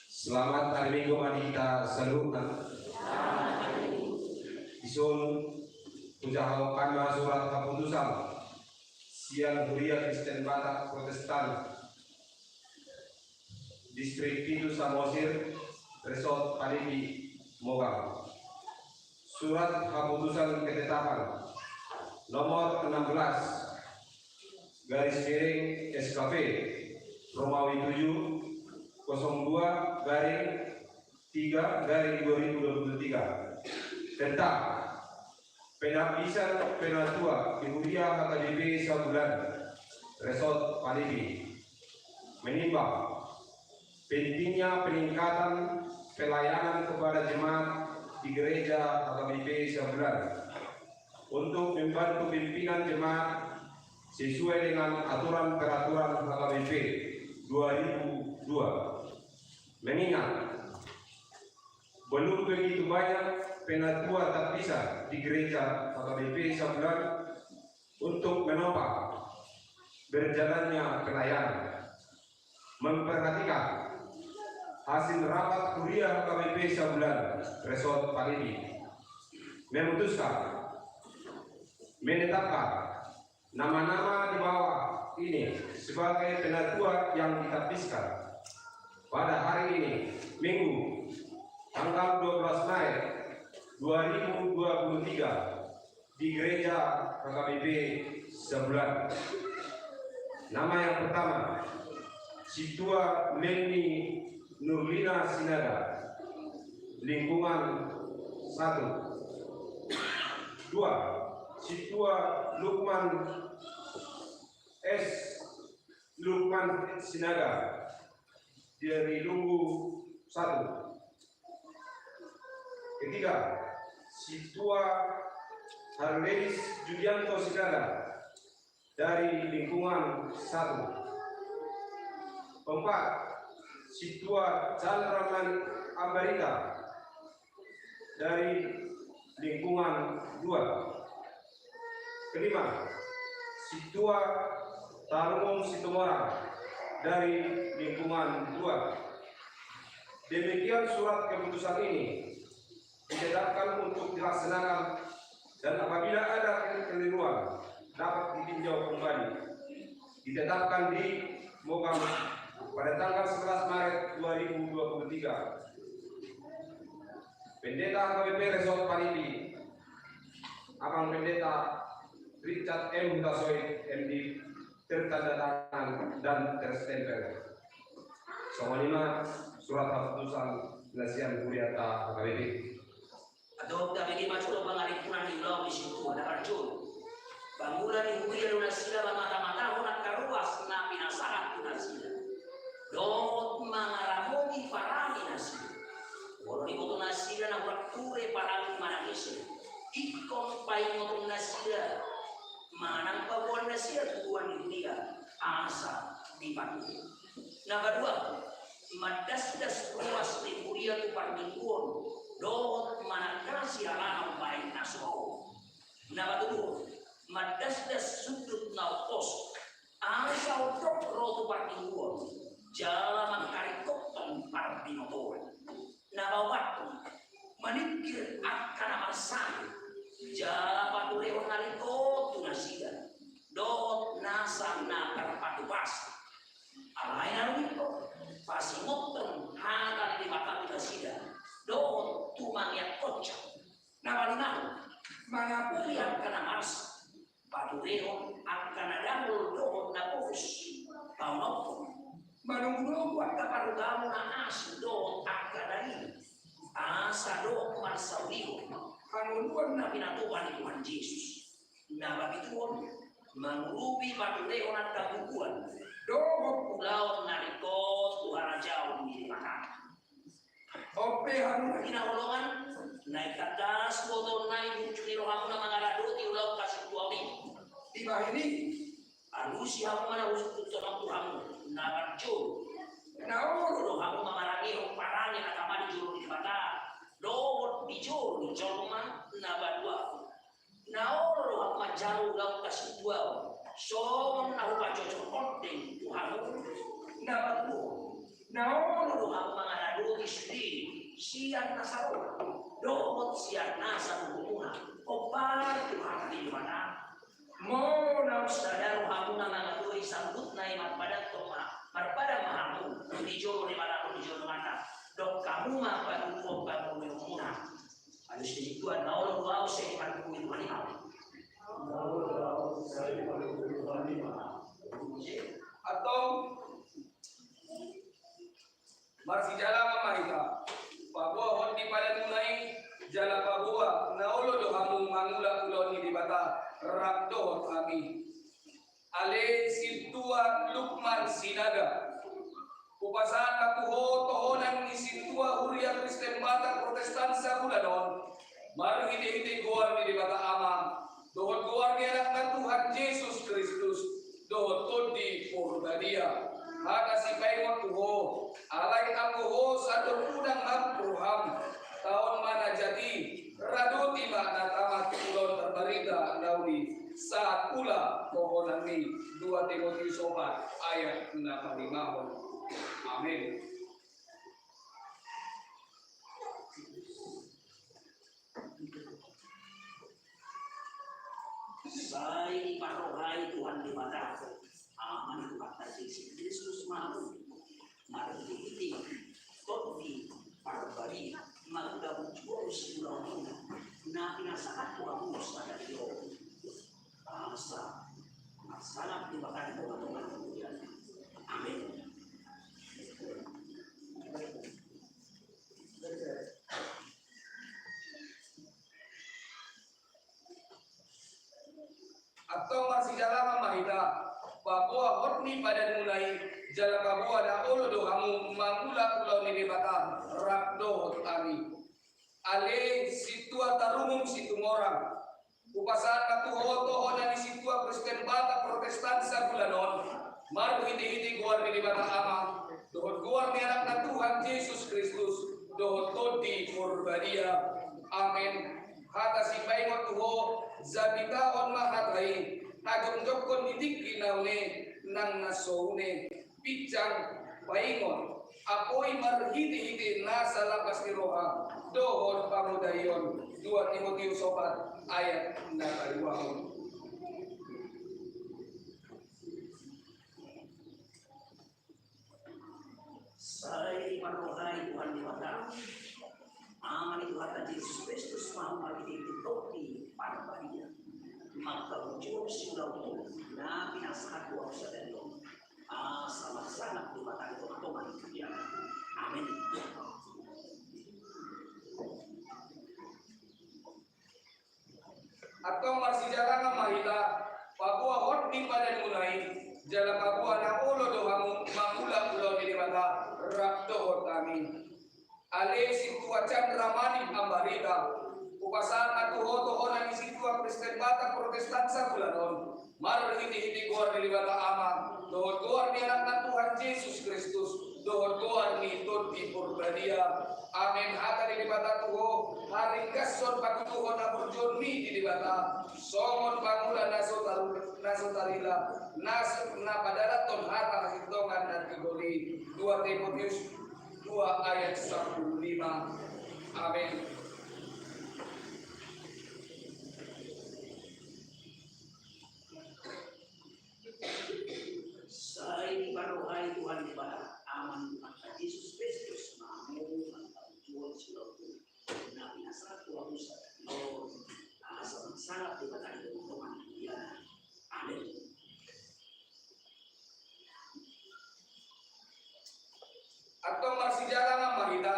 Selamat hari Minggu ma di hita saluhutna. Dison hujahahon hami ma surat haputusan sian Huria Kristen Batak Protestan Distrik pitu Samosir, Resort Panipi, Mogang. Surat haputusan ketetapan nomor enam belas garis miring S K P Romawi tujuh kosong dua garing tiga garing dua ribu dua puluh tiga tentang penapisan penatua di Huria H K B P Sabulan, Resort Panipi, menimbang pentingnya peningkatan pelayanan kepada jemaat di Gereja H K B P Sabulan untuk membantu pimpinan jemaat sesuai dengan aturan peraturan H K B P dua ribu dua. Mengingat belum begitu banyak penatua terpisah di Gereja H K B P Sabulan untuk menopang berjalannya pelayanan. Memperhatikan hasil rapat Huria H K B P Sabulan, Resort Panipi memutuskan menetapkan nama-nama di bawah Ini sebagai penatua yang ditabiskan pada hari ini, Minggu, tanggal dua belas Maret dua ribu dua puluh tiga, di Gereja H K B P Sabulan. Nama yang pertama, Sintua Leni Nurlina Sinaga, lingkungan satu. Dua, Sintua Lukman S. Lukman Sinaga, dari Lumbu satu. Ketiga, Sintua Harleis Julianto Sinaga, dari lingkungan satu. Empat, Sintua Jan Rahman Ambarita, dari lingkungan dua. Kelima, Sintua Tarungun Situmorang, dari lingkungan dua. Demikian surat keputusan ini ditetapkan untuk dilaksanakan, dan apabila ada kekeliruan, dapat ditinjau kembali. Ditetapkan di Mokam pada tanggal sebelas Maret dua ribu dua puluh tiga. Pendeta H K B P Resort Panitia, Abang Pendeta Richard M Hutasoit, M D, tertanda tangan dan terstempel. Songon i ma surat keputusan na sian huriata H K B P. Antong tabege ma jolo pangarimpunan ni ulaon ni sintua na parjolo. Pangula ni huria do nasida mamatamata angka ruas na pinasahat tu nasida dohot mangaramoti parange nasida. Molo diboto nasida na hurang ture parange manang ise, ingkon paingoton nasida manang paboan nasida tu tuan ni huria asa dipatudu. Na paduahon, mandasdas ruas ni huria tu parmingguon dohot manangkasi halak na umbahen na so ro. Na patoluhon, mandasdas sundut na umposo asa ondok ro tu parmingguon jala mangkaringkothon parbinotoan. Na paopathon, maningkir angka na marsahit jala paturehon na ringkot tu nasida dohot nasa na tarpatupasi. Alai na ringkot, pasingothon hata ni Debata tu nasida dohot tu mangeakhonsa. Na palimahon, mangapuli angka na marsak, paturehon angka na dangol dohot na pogos. Paonomhon, manogunogu angka parugamo na asing dohot angka na lilu, asa dohot marsaulihon hangoluan na pinatupa ni Tuhan Jesus. Na papituhon, mangurupi paturehon angka bubuan dohot ulaon na ringkot tu harajaon ni Debata. On pe hamu na hinaholongan, na ingkon tangkas botoonnami, hunjuni rohamuna mangaradoti ulaon hasintuaon i. Dibahen i, alusi hamu ma na husungkun tongon tu hamu. Na parjolo, na olo do hamu mamarangehon parange na tama di jolo ni Debata dohot di jolo ni jolma. Na paduahon, na olo do hamu manjalo ulaon hasintuaon songon na hupajojo ondeng tu hamu. Na patoluhon, na olo do hamu mangaradoti sude sian nasa roha dohot sian nasa tubuhmuna hombar tu hata ni Debata. Molo naung sada rohamuna mangaradoti sambutna i, marpadan ma, marpadan ma hamu di jolo ni Debata, di jolo ni Debata, dok hamu ma patuduhon pangoluonmuna. Alusi ni sintua, na olo do ahu sai dipanguhumi Tuhan i ma. Antong, marsijalaman ma hita. Paboahon di padanmuna i, jala paboa na olo do hamu mangula ulaon ni Debata rap dohot hami. Ale Sintua Lukman Sinaga, hupasahat ma tu ho tohonan ni sintua Huria Kristen Batak Protestan Sabulan on, marhitehite goar ni Debata Ama, dohot goar ni Anakna Tuhan Jesus Kristus, dohot Tondi Porbadia, hata sipaingot tu ho, alai anggo ho sandok unang nang roham, taon ma na jat i, radoti ma na tama tu ulaon tarbarita na uli, sahat ula tohonanmi. Dua Timoteus opat ayat na palimahon. Amen. Sai diparrohai Tuhan Debata. Kristus ma hamu, marhitehite Tondi Parbadia, manghatai siulaon na pinasahat tu hamu sadari on. Asa marsanap Debata di tongatonga ni huriana. Amin. Antong marsijalangan ma hita, paboa hot ni badanmuna i, jala paboa na olo do hamu mangula ulaon ni Debata rap dohot hami. Ale sintua tarumum Situmorang, hupasahat ma tu ho tohonan ni sintua Kristen Batak Protestan sabulan on, marhitehite goar ni Debata Ama, dohot goar ni Anakna Tuhan Jesus Kristus, dohot Tondi Parbadia. Amen. Hata sipaingot tu ho, jamita on ma hata i, hajongjonghon di tingki na une, nang na so une, pinjang, paingot, apoi marhitehite nasa lapas ni roha dohot pamodaion. Dua Timoteus opat ayat na paduahon. Sai diparrohai Tuhan Debata, Ama ni Tuhanta Jesus Kristus, ma hamu marhitehite Tondi Parbadia, manghatai siulaon na pinasahat tu hamu sadari on. Asa marsanap Debata di tongatonga ni huriana. Amin. Antong marsijalangan ma hita, paboa hot ni badanmuna i, jala paboa na olo do hamu mangula ulaon ni Debata rap dohot hami. Ale sintua Chandra Manik Ambarita, hupasahat ma tu ho tohonan ni sintua Kristen Batak Protestan sabulan on, marhitehite goar ni Debata Ama, dohot goar ni Anakna Tuhan Jesus Kristus, dohot goar ni Tondi Parbadia. Amen. Hata ni Debata tu ho, haringashon patuduhon haburjuonmi di Debata, songon pangula na so tar-, na so tarila, na so, na padalathon hata hasintongan na tigor i. Dua Timoteus dua ayat sampulu lima. Amen. Sai diparrohai Tuhan Debata, Ama ni Tuhanta Jesus Kristus, ma hamu manghatai siulaon na pinasahat tu hamu sadari on. Asa marsanap Debata di tongatonga ni huriana. Amin. Antong marsijalangan ma hita,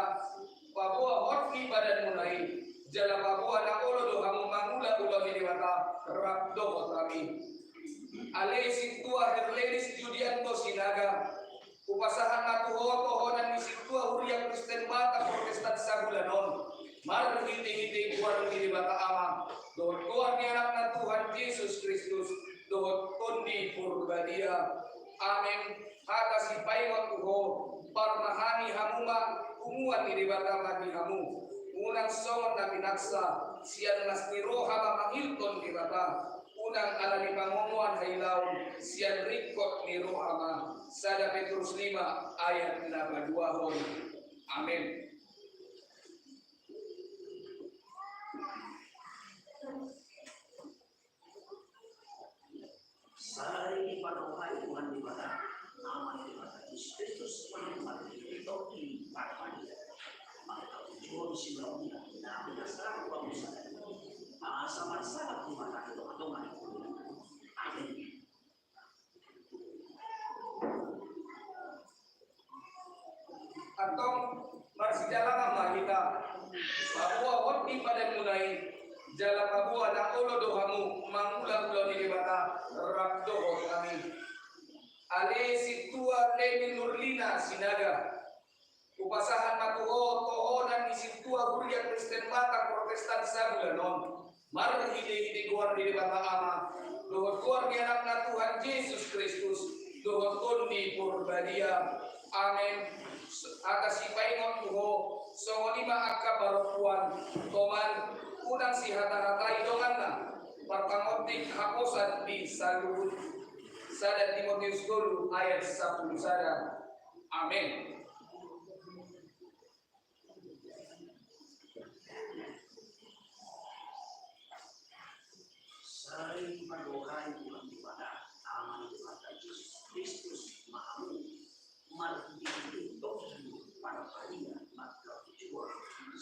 paboa hot ni badanmuna i, jala paboa na olo do hamu mangula ulaon ni Debata rap dohot hami. Ale sintua Herlenis Judianto Sinaga, hupasahat ma tu ho tohonan ni sintua huria Kristen Batak Protestan sabulan on, marhitehite goar ni Debata Ama, dohot goar ni Anakna Tuhan Jesus Kristus, dohot Tondi Parbadia. Amen. Hata sipaingot tu ho, parmahani hamu ma, punguan ni Debata ma di hamu. Unang songon na pinaksa, sian las ni roha ma manghilhon Debata. Unang ala ni pangomoan hailaon, sian ringkot ni roha ma. Sada Petrus lima ayat na paduahon. Amen. Sai diparrohai Tuhan Debata, Ama ni Tuhanta Jesus Kristus, ma hamu marhitehite Tondi Parbadia, manghatai siulaon na pinasahat tu hamu sadari on. Asa marsanap Debata di tongatonga ni huriana. Amin. Antong marsijalangan ma hita, paboa hot ni badanmuna i, jala paboa na olo do hamu mangula ulaon ni Debata rap dohot hami. Ale sintua Leni Nurlina Sinaga, hupasahat ma tu ho tohonan ni sintua huria Kristen Batak Protestan sabulan on, marhitehite goar ni Debata Ama, dohot goar ni Anakna Tuhan Jesus Kristus, dohot Tondi Parbadia. Amen. Hata sipaingot tu ho, songon i ma angka parompuan, toman, unang sihatahatai donganna, parpangontik haposan di saluhut. Sada Timoteus tolu ayat sampulu sada. Amen. Sai diparrohai Tuhan Debata, Ama ni Tuhanta Jesus Kristus,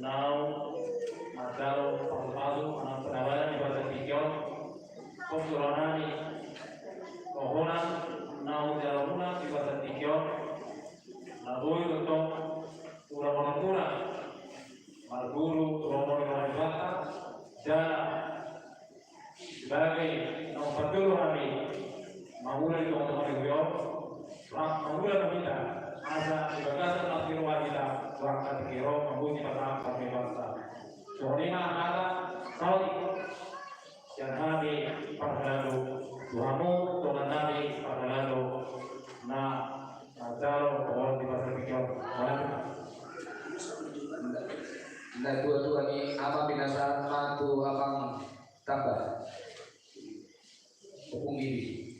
naung manjalo pasu-pasu manang pinabalan di bagasan tingki on. Pos rohanami, rohona naung jalo muna di bagasan tingki on. Na boi do tong ulaon muna marguru tu lomo ni Tuhanta. Jala sebagai na umpat dulu hami mangula di tonga-tonga ni huria on, rap mangula do hita asa di bagasan na tiru hita. Rap hami ro mambuji pasangan kami bangsa. Songon i ma hata saut sian hami parhalado tu hamu dongannami parhalado na manjalo pangolon di bagasan tingki on. Mauliate. Na tua-tua ni amang, pinasahat ma tu amang Tamba. Ompung Bibi.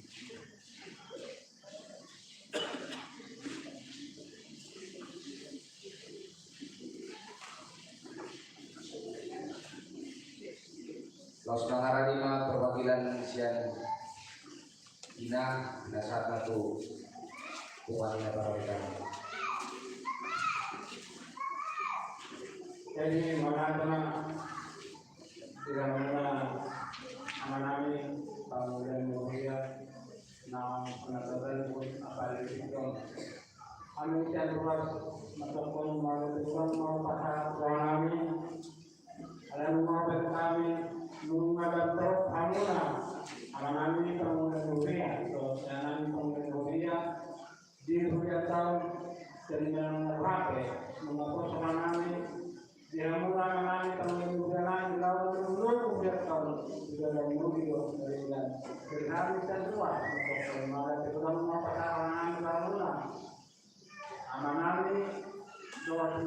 Laos mangaradi ma perwakilan sian ina, pinasahat ma tu punguan ina parwakilan. Jadi, mauliate ma. Di hamuna amanami, pangula ni huria, na penatatan pun apa di situ. Amin, sian ruas, matokon, malu tuan, mau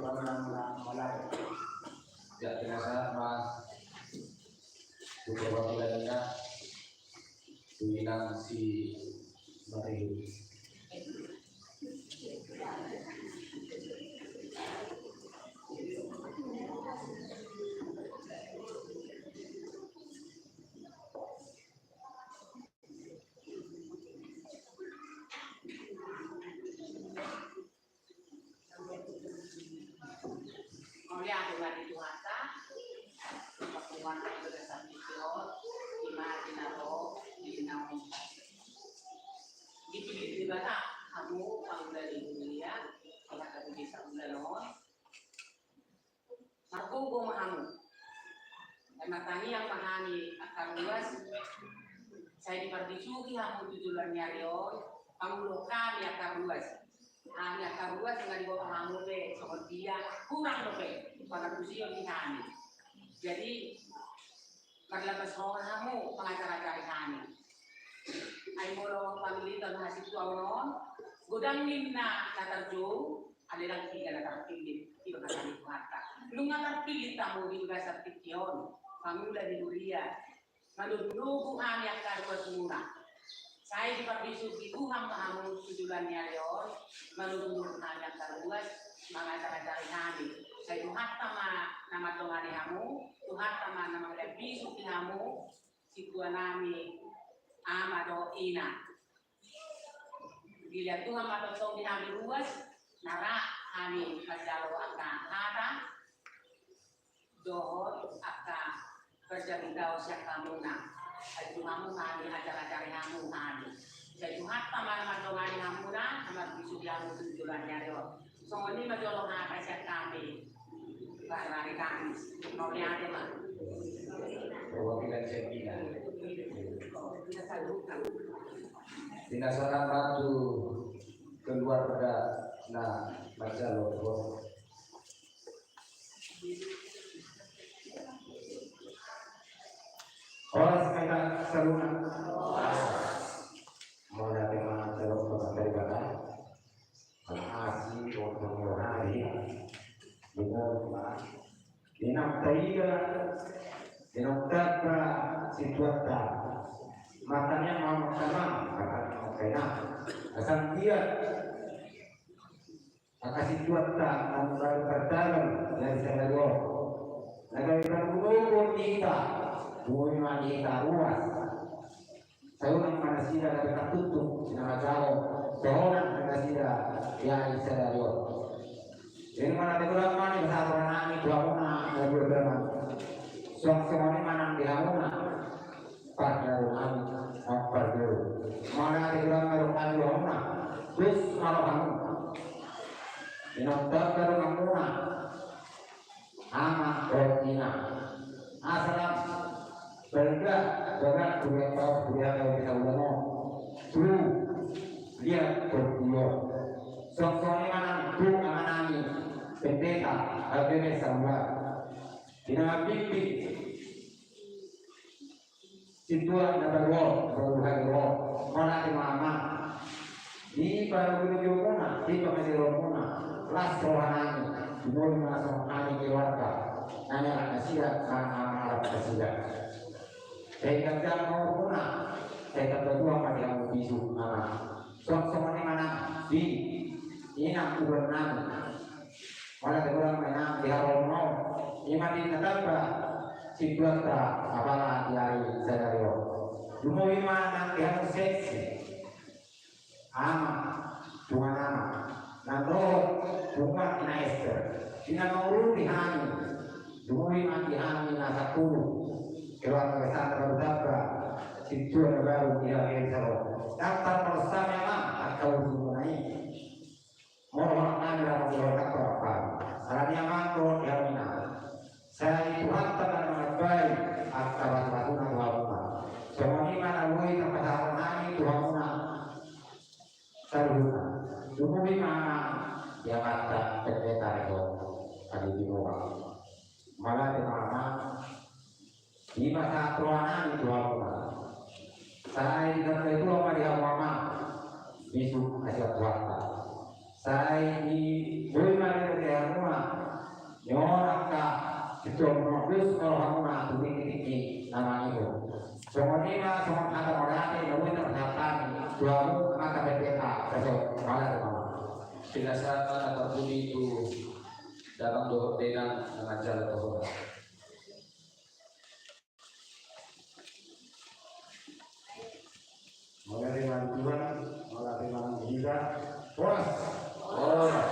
pamanang muna, mauliate. Ya, pinasahat ma tu perwakilan ina, tu inang si Marihu. Mauliate ma di Tuhanta, Tuhanta di bagasan tingki on, ima di na ro di naung dipillit Debata hamu pangula ni huria, pangula ni desa ulaon on. Margogo ma hamu. Ai martangiang ma hami angka ruas, sai diparbisuhi hamu tu joloan ni ari on, pangulahon hami angka ruas. Hami angka ruas nga diboto hamu be songon dia, hurang dope pangantusion di hami. Jadi marlambas roha hamu mangajar-ajari hami. Ai molo pamiliton hasintuaon on, godang ninna na tarjou, alai ndang piga na tarpillit di bagasan ni Tuhanta. Nunga tarpillit hamu di bagasan tingki on, pangula ni huria, manogunogu hami angka ruas muna. Sai diparbisuhi Tuhan ma hamu tu joloan ni ari on, manogunogu hami angka ruas, mangajar-ajari hami. Sai Tuhanta ma na mandongani hamu, Tuhanta ma na mangalean bisuk di hamu, sintua nami, ama dohot ina. Dilehon Tuhan ma tongtong di hami ruas, na ra hami manjalo angka hata dohot angka parjamita sian hamuna. Sai tu hamu hami, ajar-ajari hamu hami. Sai Tuhanta ma na mandongani hamuna, na marbisuhi hamu tu joloan ni ari on. Songon i ma jolo hata sian hami. Parari kami. Mauliate ma. Perwakilan sian ina. Pinasahat ma tu keluarga na manjalo. Horas ma hita saluhutna. Mauliate ma jalo tu Amanta Debata. Asi untuk murari. Di na taida, di na taba situata. Martangiang ma hamu, martangiang ma hamu. Asa anggiat angka situata na gabe pardalan di ari sadari on, na gabe pargogoi di hita, boi ma di hita ruas. Sai unang ma nasida gabe tartuktuk, na manjalo tohonan ni nasida di ari sadari on. Jadi mauliate godang ma di pasahat roha nami tu hamuna na dua belas. Suang songon i ma nang di hamuna. Pardalan nami, pardalan. Mauliate godang ma roha nami tu hamuna. Tus ma roha nami. Di na taba dongan muna. Ama dohot ina. Asa lam balga, balga, kuliah tau, kuliah tau di tahu dano. Tu liat portfolio. Songon i ma nang tu ama nami pendeta, H P M S Sabular. Di na mambimbing sintua na baru on, baru hadir on, mauliate ma amang. Di pargogoi muna, di pangajaron muna, las roha nami, boi ma songon hami keluarga, na nialap nasida, na nialap nasida. Sai ganjang ma umur muna, sai tamba tua ma di hamu bisuk amang. Songon i ma nang di inang uduan nami. Mauliate godang ma inang di haroronmuna on. Ima di na tamba situata apala di ari sadari on. Lumobi ma nang di hamu seksi. Ama, tuan ama. Nang dohot tuan ina Ester. Di na mangurupi hami. Lumobi ma di hami na sampulu. Keluarga besar na baru tamba. Sintua na baru di ari sadari on. Daftar ma hamu amang. Angka urupi muna i. Molo holan nami ra molo holan nami ra. Alani amang dohot inang. Sai Tuhanta ma na manambai angka batu-batuna tu hamuna. Songon i ma na boi tarpasahat nami tu hamuna. Saluhutna. Lumobi ma amang di amanta pendeta Rebo. Adi di bawah. Mauliate ma amang. Di pasahat rohanami tu hamuna. Sai di angka i tua ma di hamu amang, bisuk asi Tuhanta. Sai di boi ma di hamuna, nion angka situan murkus ma rohamuna tu tingki-tingki na mangihut. Songon i ma songon hata mauliate na boi tapasahat hami tu hamu amanta pendeta, gabe mauliate ma. Pinasahat ma na parpudi tu damang dohot dainang na manjalo tu hita. Mauliate ma di Tuhan, mauliate ma di hita. Horas. Horas.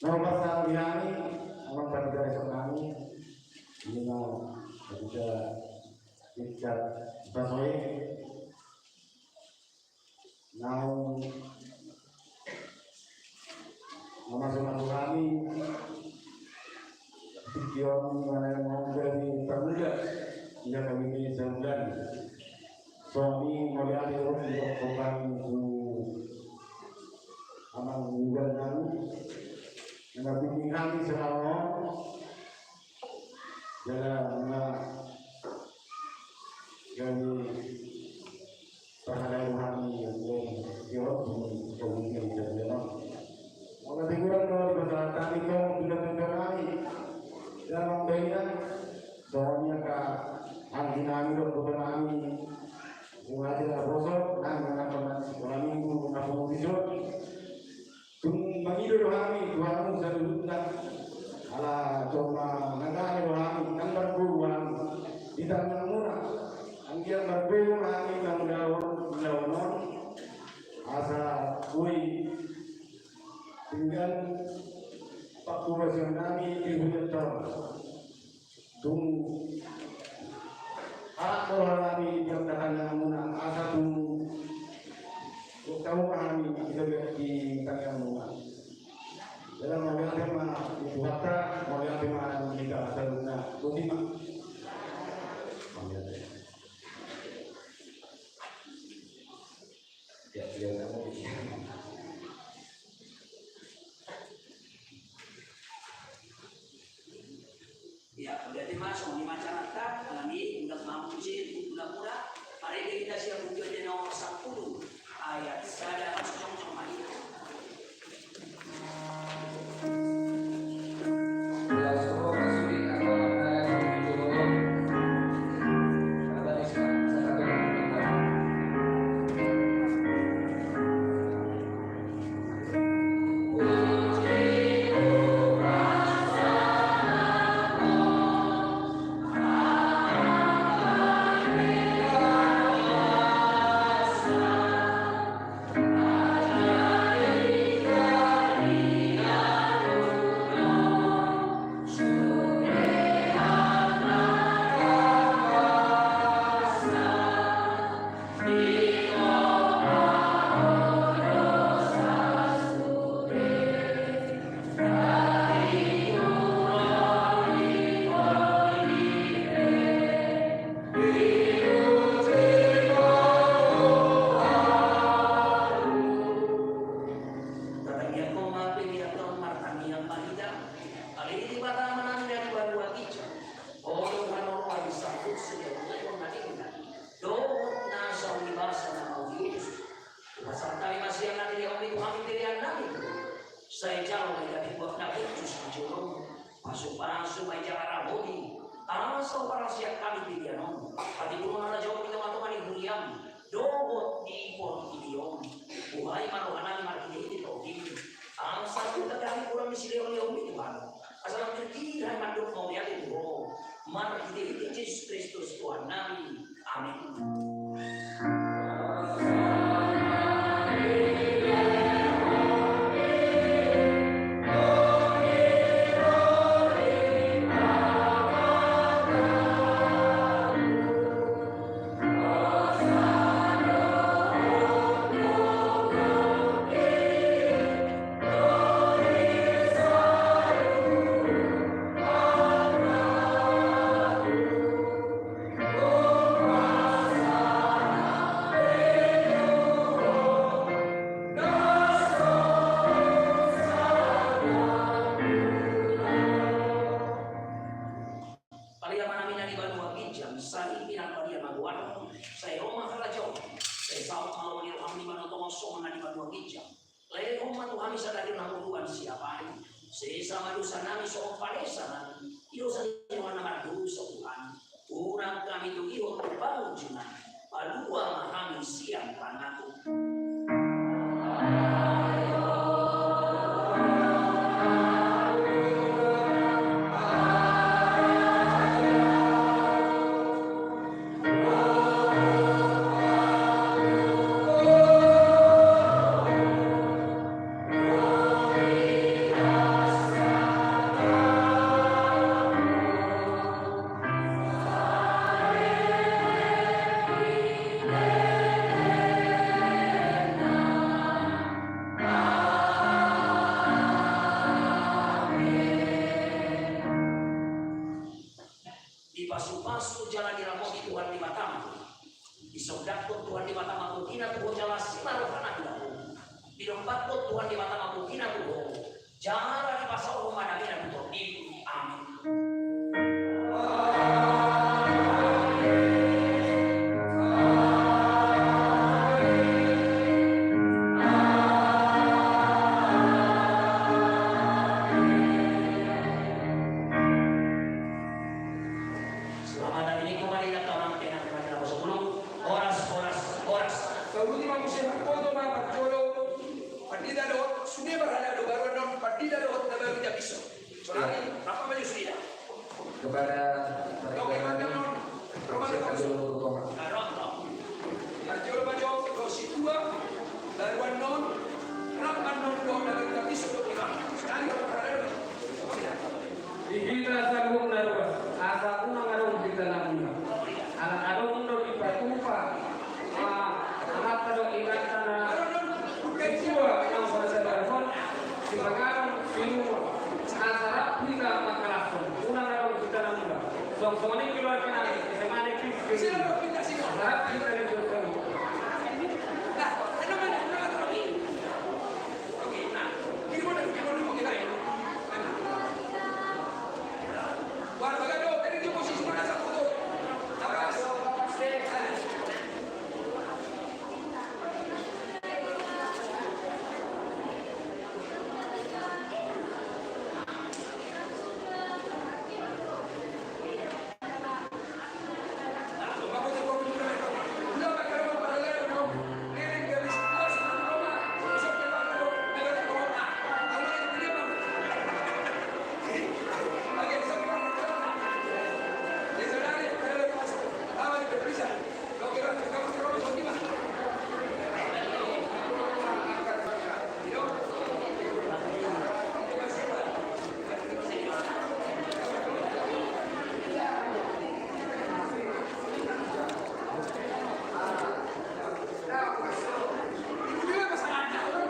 Na hupasahat hami, amang pandita resort nami, di na pandita tingkat Basoe. Naung mamasu-masu hami, tingki on, di mana yang mau jadi pemuda, ia kami ini sebulan. Suami mauliate on di kota itu, amang muda nami, yang bimbing kami selama, jala na jadi parhalado hami, di waktu pemimpin dan memang. Mauliate ma di pasahat hami tu pimpinan nami, dalam bina, soalnya ka anggi nami dohot boru nami, mulai dari bosok, nang, nang, nang, sekolah minggu, nang, nang, Tung mangido do hami tu hamu saluhutna. Ala jolma na gabe do hami, nang margogo hami di tanganmuna. Anggiat margogo hami na ulaon, ulaon on, asa boi denggan panghuasion nami di hujat on. Tung arak do hami di tanganmuna, asa tung tau hami di tanganmuna. Jala mauliate ma di Tuhanta, mauliate ma di hita saluhutna. Boti ma. Mauliate. Ya, ya, ya. Ya, berarti masuk di masyarakat, kami undang mampu sih, pula-pula, hari ini kita siap untuk aja nomor sepuluh, ayat sada masuk sama-sama itu. Tatangiangkon ma pe di atas martangiang ma hita. Ale Debata Amanami na di banua ginjang, Ho do harorongan sangkut sedia na inna dohot na saur ni basa na mauliutus. Hupasahat hami ma sian na dilehonMi tu hami pelean nami. Sai jalo ma i gabe buat na burju di jolom. Pasu-pasu ma i jala ramoti, asa huparsiap hami pelean on. Hatiuruon na jolo di tonga-tonga ni huriaM dohot di portibi on. Buhai ma roha nami marhite-hite TondiM, asa tu gabe hami hurang ni silehon-lehonMi Tuhan. Asa lam tirkir hami mandok mauliate tu Ho, marhite-hite Jesus Kristus Tuhan nami. Amin. Pinang padia ma goarmu, sai ro ma harajaonmu, sai saut ma lomo ni roham i ma dohot songon na di banua ginjang. Lehon ma tu hami sadari on hangoluan siapari. Sesa ma dosanami songon panesanami di dosa ni roha na mardosa tu hami. Unang hami togihon tu pangunjunan. Palua ma hami sian pangago. Dipasupasu jala diramoti Tuhan Debata ma ho. Disondangkon Tuhan Debata ma bogina tu ho jala asi ma rohana tu ho. Dinombakkon Tuhan Debata ma bogina tu ho. Jala dipasaorhon ma damena tu tondimi. Amin. Selamat datang di kembali datang ke nanti pada sepuluh. Horas, horas, horas. Saluhutna ma muse, hot ma parjolo pandita dohot sude parhalado baru annon pandita dohot na baru japiso. Sonari rap ma jo sude. Kepada para jamaah, silakan dulu ke rumah. Parjolo ma jo ro si tua baru annon, rap annon dohot na baru japiso dohot imam. Sonari rap ma jo. Di hita saluhutna ruas, asa unang adong hita na mula. Ala adong do dipatupa, ah, amanta dohot inanta na tua, nang pada sadar hon, sipanganon, sinumon, asa rap hita mangkalashon, unang adong hita na mula. Songon i keluarga nami, asa rap hita di